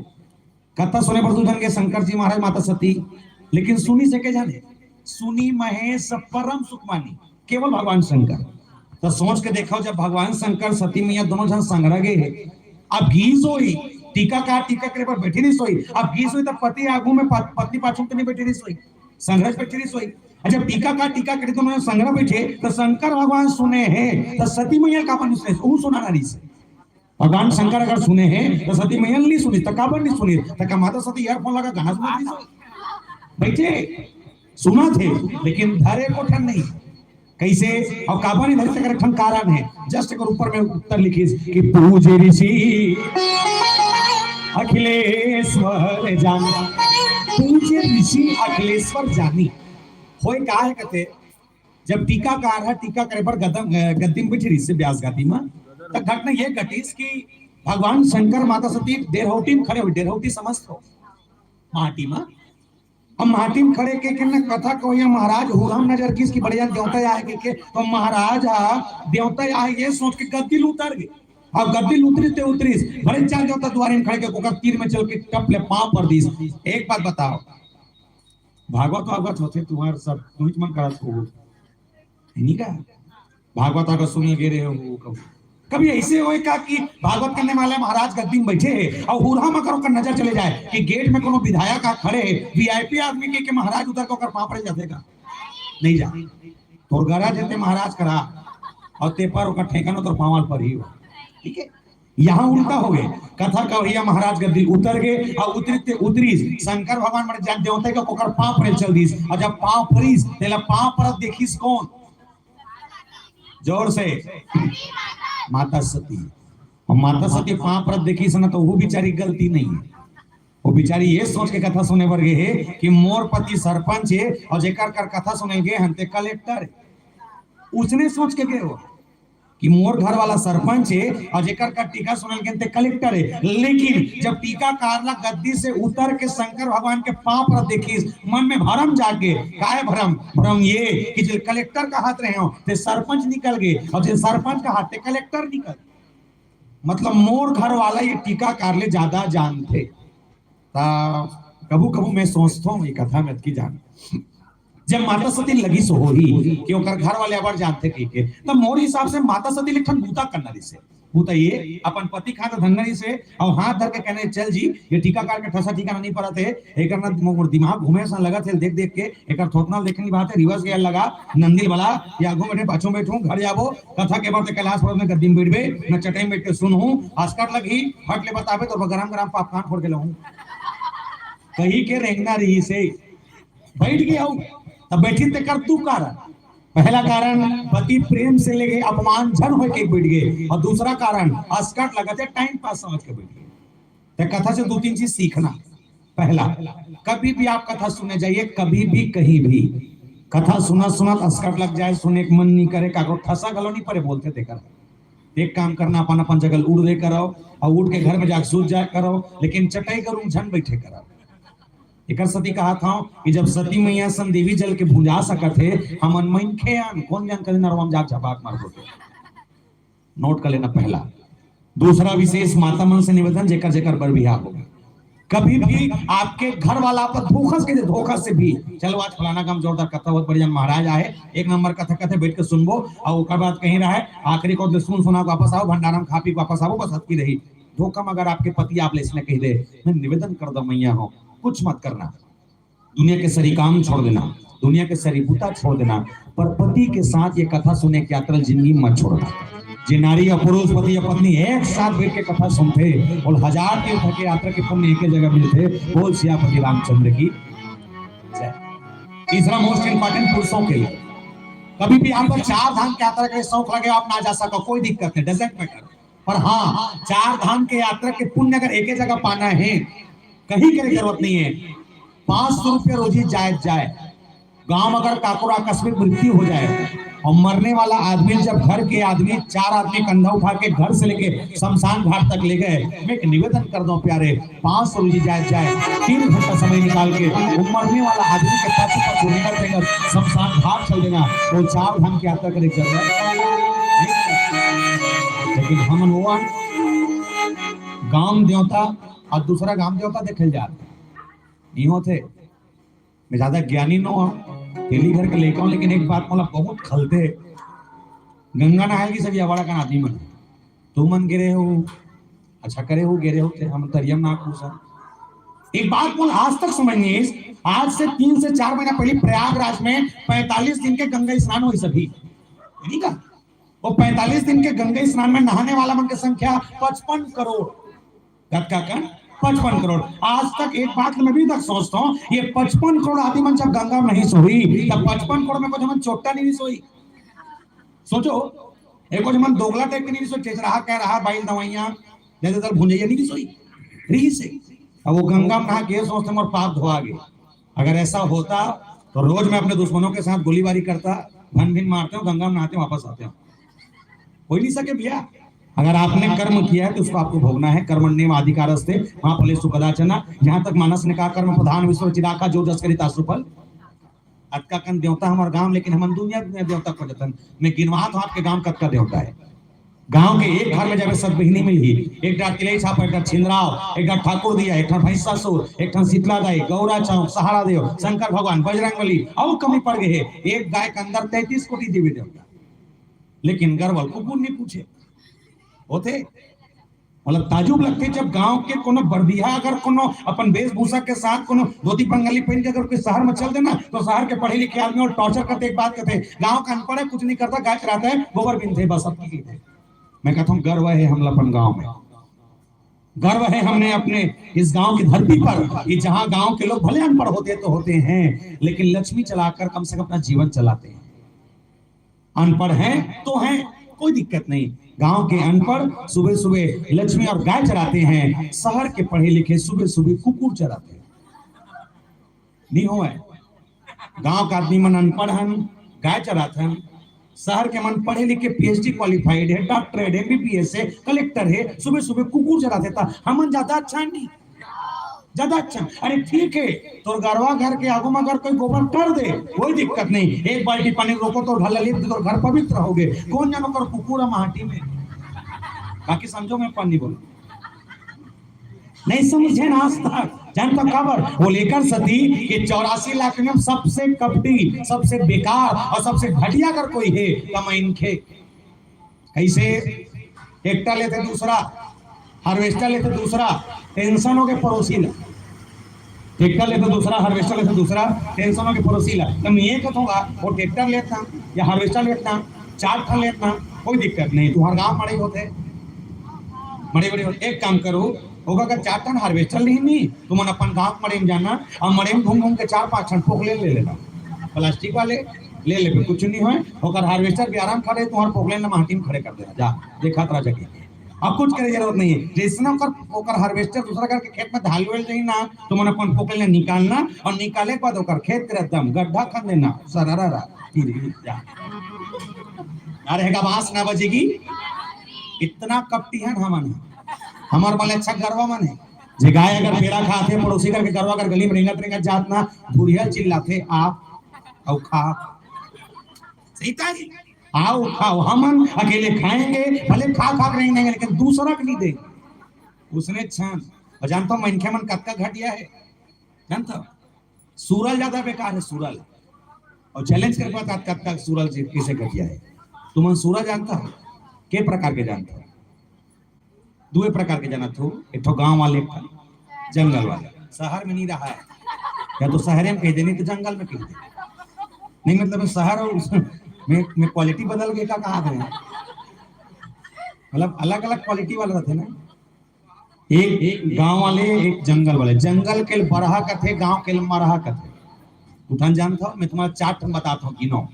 कथा सुने बर दू झन गे शंकर जी महाराज, माता सती, लेकिन सुनी से के जाने? सुनी महेश परम सुख मानी, केवल भगवान शंकर। तो सोच के देखो, जब भगवान शंकर सती मैया दोनों झन संघरा गे हे, अब गीस होई, टीका का टीका करे बर बैठी नहीं सोई, अब गीस होई तो पति आगू में पत-, पत्नी पाछू तो नहीं बैठी नहीं सोई, संघरा बैठी नहीं सोई। और जब टीका का टीका करे दोनों झन संघरा बैठे, तो शंकर भगवान सुने हैं, तो सती मैया का अपन सुने, वो सुना नहीं से। भगवान शंकर अगर सुने हैं तो सती मैया नहीं सुनी, तो काबर नहीं सुनी? तो का माता सती ईयरफोन लगा गाना सुना थी? बैठे सुना थे, लेकिन धरे को ठन नहीं। कैसे? अब काबर नहीं धरे, तेकर ठन कारण है। जस्ट अगर ऊपर में उत्तर लिखिस कि पूज्य ऋषि अखिलेश्वर जानी, पूज्य ऋषि अखिलेश्वर जानी। होय का है कहते, जब टीकाकार ह टीका करे बर गदम, अ, गद्दी में बैठे रहिस ब्यास गद्दी में, त घटना ये घटिस कि भगवान शंकर माता सती डेरहौटी में खड़े हुए, डेरहौटी समझ हो, माटी में। अब माटी में खड़े के, के न कथा कहिया महाराज हुरहम नजर किस कि बड़े जान देवता आए के, के तो महाराज हा देवता आए ये सोच के गद्दी ल उतर गए। अब गद्दी ल उतरी ते उतरीस, बड़े जान देवता दुआरे में खड़े के ओकर तीर में चल के टप ले पाँव पर दीस। एक बात बताओ, भागवत वागवत होथे तुम्हार सब, तुहिच मन करत हो, नहीं का? भागवत अगर सुने गे रहे हो कब? कभी ऐसे होए का कि भागवत करने वाले महाराज गद्दी में बैठे हैं और हुरहम अगर ओकर नजर चले जाए कि गेट में कोनो विधायक आ खड़े है, वीआईपी आदमी के, के महाराज उतर के ओकर पाँव पड़े जाथे का? नहीं जा। तोर गरज हे ते महाराज करा, और ते पर ओकर ठेकाना तोर पाँव ल परही हो। ठीक है, यहाँ उल्टा हो गए। कथा कहिया महाराज गद्दी उतर गए और उतरते उतरीस शंकर भगवान मन जान देवता का ओकर पाँव परे चल दीस, और जब पाँव परीस तेला पाँव परत देखिस कौन? जोर से, माता सती। और माता सती पाँव परत देखिस ना, तो वो बेचारी गलती नहीं है। वो बेचारी ये सोच के कथा सुने बर गए है कि मोर पति सरपंच है और जेकर कर कथा सुने गए हन ते कलेक्टर है। उसने सोच के गए हो कि मोर घर वाला सरपंच है और जेकर का टीका सुनल के ते कलेक्टर है। लेकिन जब टीकाकार ला गद्दी से उतर के शंकर भगवान के पाँव पर देखिस, मन में भरम जाग गए। काय भरम? भरम ये कि जे कलेक्टर का हाथ रहे हो ते सरपंच निकल गए और जे सरपंच का हाथ ते कलेक्टर निकल गए। मतलब मोर घर वाला ये टीकाकार ले ज्यादा जानथे। ता कभू कभू मैं सोचता हूँ ये कथा में की जान जब माता सती लगी सो होही कि ओकर घर वाले अबर जानथे कहि के, तब मोर हिसाब से माता सती ले एक ठन बूता करना रहिसे। बूता ये अपन पति खात धंगनी से और हाथ धर के कहने, चल जी, ये टीकाकार के ठसा ठिकाना नहीं परत है, एकर ना मोर दिमाग घूमे सन लगत है देख देख के, एकर थोथना देखे नहीं बात है, रिवर्स गियर लगा, नंदिल वाला, या आगू बैठे पाछू बैठू, घर जाबो, कथा के बाद कैलाश पर्वत में गद्दी में बैठबे, न चटाई में बैठ के सुनहूँ, आस्कट लगही, फट ले बताबे तो गरम गरम पॉपकॉर्न फोड़ के लहूँ। कही के रेंगना रहिसे, बैठ गए हो, तब बैठी ते कर दू कारण। पहला कारण पति प्रेम से लेके अपमान झन होके बैठ गए, और दूसरा कारण आस्कट लगत है टाइम पास समझ के बैठ गए। तो कथा से दो तीन चीज सीखना। पहला, कभी भी आप कथा सुने जाइए, कभी भी कहीं भी कथा सुना सुना आस्कट लग जाए, सुने के मन नहीं करे, काको ठसा गलो नहीं परे बोलते देखा। एक काम करना, अपन अपन जगह उड़ दे करो और उठ के घर में जाके सूत जाए करो, लेकिन चटाई करूँ झन बैठे करो। एकर सती कहा था कि जब सती मैया सन देवी जल के भुंजा सकत है, हमन मनखे आन कौन जान कदे नरवा में जाके झपाक मार देते। नोट कर लेना पहला। दूसरा विशेष माता मन से निवेदन, जेकर जेकर बर बिहाव हो, कभी भी आपके घर वाला पर धोखा से, धोखा से भी, चलो आज फलाना काम जोरदार कथा बहुत बढ़िया महाराज आए, एक नंबर कथा कथे बैठ के सुनबो, और ओकर बाद कहीं रहे आखिरी को सुन सुना के वापस आओ, भंडारा में खा पी के वापस आओ, बस अतकी रही। धोखा में अगर आपके पति आप ले इसने कह दे, मैं निवेदन कर दो मैया हो, कुछ मत करना। दुनिया के सरी काम छोड़ देना, दुनिया के सरी बूता छोड़ देना, पर पति के साथ ये कथा सुने के यात्रा ल जिंदगी म मत छोड़ना। जे नारी अउ पुरुष, पति अउ पत्नी एक साथ बैठ के कथा सुनथे, अउ हजार तीर्थ के यात्रा के पुण्य एके जगह मिलथे। बोल सियापति रामचंद्र की जय। तीसरा most important पुरुषों के लिए, कभी भी आपको चार धाम की यात्रा के शौक लगे, आप ना जा सको, कोई दिक्कत नहीं, doesn't matter। पर हाँ, चार धाम के यात्रा के पुण्य अगर एके जगह पाना है, कहीं के जरूरत नहीं है, पाँच सौ रुपया रोजी जाए जाए। गांव में अगर काकुर आकस्मिक मृत्यु हो जाए और मरने वाला आदमी, जब घर के आदमी, चार आदमी कंधा उठा के घर से लेके शमशान घाट तक ले गए, मैं एक निवेदन कर दूं प्यारे, पाँच सौ रोजी जाए जाए, तीन घंटा समय निकाल के वो मरने वाला आदमी के पाछू पाछू रेंगत रेंगत शमशान घाट चल देना, वो चार धाम की यात्रा करे के जरूरत नहीं। लेकिन हमन वो गांव देवता और दूसरा गांव देवता देखल जात हे। नहीं होथे। मैं ज्यादा ज्ञानी नो हूँ, तेली घर के लइका हूँ, लेकिन एक बात मोला बहुत खलथे, गंगा नहाए के सभी अवाड़ा का आदमी मन, तुमन गे रहे हो, अच्छा करे हो, गे रहे हो, ते हम तरियम ना पूछा। एक बात मोला आज तक समझ नहीं आई, आज से तीन से चार महीना पहले प्रयागराज में पैंतालीस दिन के गंगा स्नान होइस अभी, ठीक है? वो पैंतालीस दिन के गंगा स्नान में नहाने वाला मन की संख्या पचपन करोड़। कतका कन? पचपन करोड़। आज तक एक बात मैं अभी तक सोचता हूँ, ये पचपन करोड़ आदमी मन जब गंगा में नहाइस होही, तब पचपन करोड़ में कुछ मन चोट्टा नहीं सोई। सोचो, एक कुछ मन दोगला टाइप के नहीं सोई, चेचराहा कह रहा, बाइल दवाइयाँ, जैसे दल भुंजैया नहीं सोई, रही से। अब वो गंगा में नहा के सोचते मोर पाप धोआ गए। अगर ऐसा होता तो रोज मैं अपने दुश्मनों के साथ गोलीबारी करता, भन भिन मारते हो, गंगा में नहाते, वापस आते हो। हो ही नहीं सके भैया। अगर आपने कर्म किया है तो उसको आपको भोगना है। कर्मण्येवाधिकारस्ते मा फलेषु कदाचन। यहाँ तक मानस ने कहा, कर्म प्रधान विश्व चिराखा जो जस करी तासु फल। अतका कन देवता हमारे गांव, लेकिन हमन दुनिया दुनिया देवता खोजथन। मैं गिनवात हूँ आपके गांव कतका देवता है। गांव के एक घर में जाबे सत बहिनी मिलही, एक डार तिलई छापा, एक डार छिंदराव, एक डार ठाकुर दिया, एक ठन भैंसासुर, एक ठन शीतला दाई, गौरा चौक, सहारा देव, शंकर भगवान, बजरंग बली, अउ कमी पड़ गए है, एक गाय के अंदर तैंतीस कोटि देवी देवता। लेकिन गरवा ल कुकुर नहीं पूछे। होथे। मतलब ताजुब लगथे, जब गांव के कोनो बरदिहा अगर कोनो अपन वेशभूषा के साथ कोनो धोती बंगाली पहन के अगर कोई शहर में चल देना, तो शहर के पढ़े लिखे आदमी और टॉर्चर करते, एक बात कहते, गांव का अनपढ़ है, कुछ नहीं करता, गाय चराता है, गोबर बीनथे, बस अब की कहिथे। मैं कहता हूँ, गर्व है हमला अपन गांव में, गर्व है हमने अपने इस गांव की धरती पर कि जहां गांव के लोग भले अनपढ़ होते तो होते हैं, लेकिन लक्ष्मी चलाकर कम से कम अपना जीवन चलाते हैं। अनपढ़ हैं तो हैं, कोई दिक्कत नहीं। गांव के अनपढ़ सुबह सुबह लक्ष्मी और गाय चराते हैं, शहर के पढ़े लिखे सुबह सुबह कुकुर चराते हैं। नहीं हो है। गांव का आदमी मन अनपढ़ हन, गाय चरात हन। शहर के मन पढ़े लिखे, पीएचडी क्वालिफाइड है, डॉक्टरेट है, एमबीबीएस है, कलेक्टर है, सुबह सुबह कुकुर चराते, त हमन ज्यादा अच्छा नहीं, ज्यादा अच्छा। अरे ठीक है, तोर गरवा घर के आगू में अगर कोई गोबर कर दे, कोई दिक्कत नहीं, एक बाल्टी पानी रोको, तोर घर ला लेप दे, तोर घर पवित्र होगे। कौन जानो कर कुकुर माटी में, बाकी समझो मैं पानी बोलो। नहीं समझे ना आज तक। जानता काबर? वो लेकर सती कि चौरासी लाख में सबसे कपटी, सबसे बेकार और सबसे घटिया अगर कोई है, तो मैं इनके। कैसे? ट्रैक्टर लेते दूसरा, हार्वेस्टर लेते दूसरा, टेंशन हो गए पड़ोसी ला। ट्रैक्टर लेते दूसरा, हार्वेस्टर लेते दूसरा, टेंशन हो गए पड़ोसी ला। तो मैं ये कहूँगा, वो ट्रैक्टर लेता या हार्वेस्टर लेता, चार ठन लेता, कोई दिक्कत नहीं, तुम्हारे गांव मड़ई होते, मड़ई बड़े होते। एक काम करो, होगा अगर चार ठन हार्वेस्टर लेनी, तुमन अपन गांव मड़ई में जाना और मड़ई में घूम घूम के चार पांच ठन पोकलेन ले लेना, प्लास्टिक वाले ले लेबे, कुछ नहीं होए। ओकर हार्वेस्टर भी आराम खड़े, तुम्हारे पोकलेन ला माटी में खड़े कर देना, जा देखा तेरा जगह। अब कुछ करे जरूरत नहीं है। जैसे ना ओकर, ओकर हार्वेस्टर दूसरा करके खेत में धान वेल जाई ना, तुमन अपन पोकलेन ला निकालना और निकाले के बाद ओकर खेत के एकदम गड्ढा खन देना, सरारा रा, फिर भी जा। अरे का बांस ना बजेगी, इतना कपटी है हमन। हमार वाले अच्छा गरवा मन है, जे गाय अगर पेड़ा खात है, पड़ोसी घर के गरवा अगर गली में रेंगत रेंगत जात ना, धुरिया चिल्लाथे, "आ, अउ खा।" सही तारी, "आओ खाओ, हमन अकेले खाएंगे, भले खा खा के रेंग देंगे, लेकिन दूसरा के नहीं देंगे।" उसने छान। और जानता हूँ मनखे मन कतका घटिया है, जानता हूँ? सूरल ज्यादा बेकार है, सूरल। और चैलेंज कर पाता कतका सूरल जी कैसे घटिया है। तुमन सूरल जानता हो? के प्रकार के जानता हो? दुए प्रकार के जानत हो, एक ठो गांव वाले, एक ठो जंगल वाले। शहर में नहीं रहा है। या तो शहरे में कहि दे, नहीं तो जंगल में कहि दे। नहीं, मतलब, शहर अउ में, में क्वालिटी बदल गे का, कहा थे? मतलब, अलग-अलग क्वालिटी वाला रहिथे ना। एक, एक गांव वाले, एक जंगल वाले। जंगल के ल बरहा कथे, गांव के ल मरहा कथे। तू ठन जानत हव, मैं तुम्हारा चार ठन बतात हव, गिनो।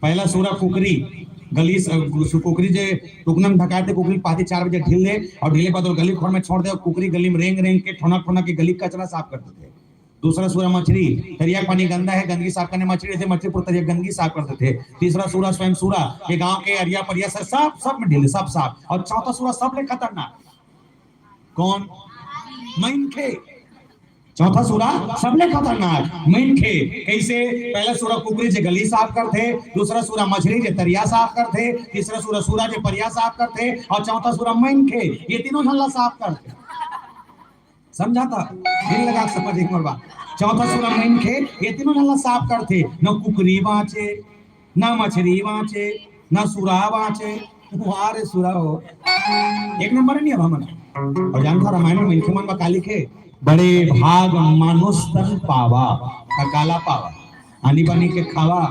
पहला सूरा कुकरी, गली स-, सु-, कुकरी जे टुकना में ढकाए थे, कुकरी पाती चार बजे ढील दे अउ ढीले के बाद वो गली खोर में छोड़ दे अउ कुकरी गली में रेंग रेंग के, ठोना ठोना के गली कचरा साफ कर देथे। दूसरा सूरा मछरी, तरिया के पानी गंदा हे, गंदगी साफ करने मछरी रहिथे, मछरी पूरा तरिया गंदगी साफ कर देथे। तीसरा सूरा स्वयं सूरा, ये गांव के अरिया परिया सर सब, सब में ढील दे, सब साफ। अउ चौथा सूरा सबले खतरनाक, कौन? मनखे। चौथा सूरा सबले खतरनाक, मनखे। कैसे? पहला सूरा कुकरी जे गली साफ करथे, दूसरा सूरा मछरी जे तरिया साफ करथे, तीसरा सूरा सूरा जे परिया साफ करथे, अउ चौथा सूरा मनखे, ये तीनों झन ला साफ करथे। समझा था? दिल लगा के समझ एक बार बात। चौथा सूरा मनखे, ये तीनों झन ला साफ करथे। न कुकरी बांचे, ना मछरी बांचे, ना सूरा बांचे। वाह रे सूरा हो, एक नंबर नहीं अब हमन। अउ जानत हव रामायण में मनखे मन बर का लिखे? बड़े भाग मानुष तन पावा, का काला पावा, आनी बानी के खावा,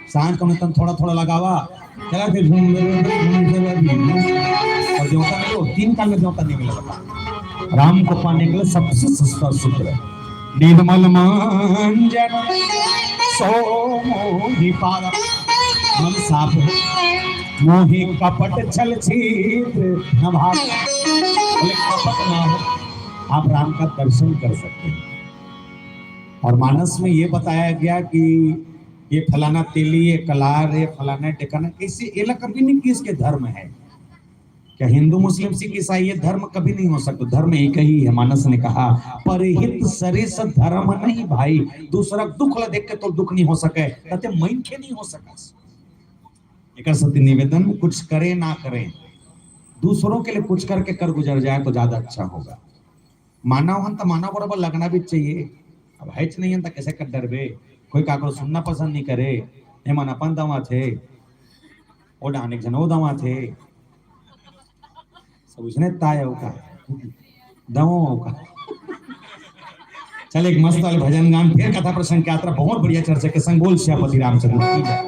सांझ के तन थोड़ा थोड़ा लगावा, चला फिर घूम ले, घूम ले, घूम ले। अउ देवता मिलो, तीन काल में देवता नहीं मिला बता। राम को पाने के लिए सबसे सस्ता सूत्र है। निर्मल मन जन सो मोहि पावा। मन साफ हो, मोहि कपट छल छिद्र न भाव। बोले, कपट ना हो, आप राम का दर्शन कर सकते हैं। और मानस में ये बताया गया कि ये फलाना तेली, ये कलार, ये फलाना डेकाना, कैसे, ये ला कभी नहीं कि इसके धर्म है। क्या हिंदू, मुस्लिम, सिख, ईसाई ये धर्म कभी नहीं हो सकता? धर्म एक ही है। मानस ने कहा, "परहित सरिस धर्म नहीं भाई।" दूसरा दुख ला देख के तो दुख नहीं हो सके, तते मनखे नहीं हो सका। एकर सेती निवेदन, कुछ करे ना करे, दूसरों के लिए कुछ करके कर गुजर जाए तो ज्यादा अच्छा होगा। मानव हन त मानव बरोबर लगना भी चाहिए। अब हेच नहीं हन त कैसे कर डरबे? कोई काकरो सुनना पसंद नहीं करे। एमन अपन दवा थे, ओ डाहन एक झन ओ दवा थे। सब उसने ताय हो का? दवा हो का? चल, एक मस्त वाले भजन गान, फिर कथा प्रसंग की यात्रा। बहुत बढ़िया चर्चा के संग बोल सियापति रामचंद्र की जय।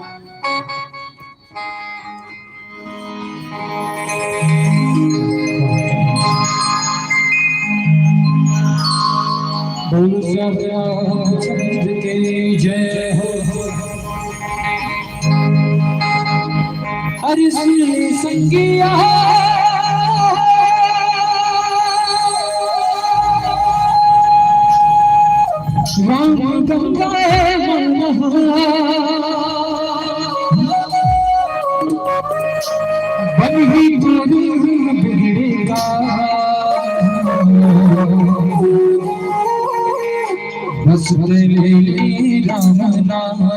बोल सियापति रामचंद्र की जय हो। हरि सिंह संगिया राम गंगा है मन। बन ही गुरु बिगड़ेगा, बस तेरे राम नाम।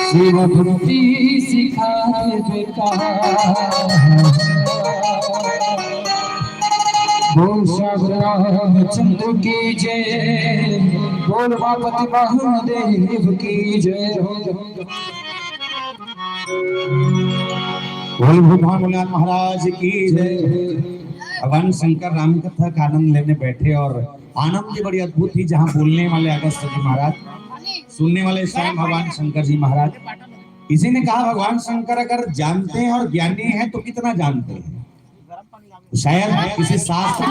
शिव भक्ति सिखा दे बेटा। बोल श्याम रामचंद्र की जय, बोल उमापति महादेव की जय। बोल भगवान भोलेनाथ महाराज की जय। भगवान शंकर राम कथा का आनंद लेने बैठे और आनंद की बड़ी अद्भुत थी, जहाँ बोलने वाले अगस्त जी महाराज, सुनने वाले स्वयं भगवान शंकर जी महाराज। इसी ने कहा, भगवान शंकर अगर जानते हैं और ज्ञानी हैं तो कितना जानते हैं? शायद किसी शास्त्र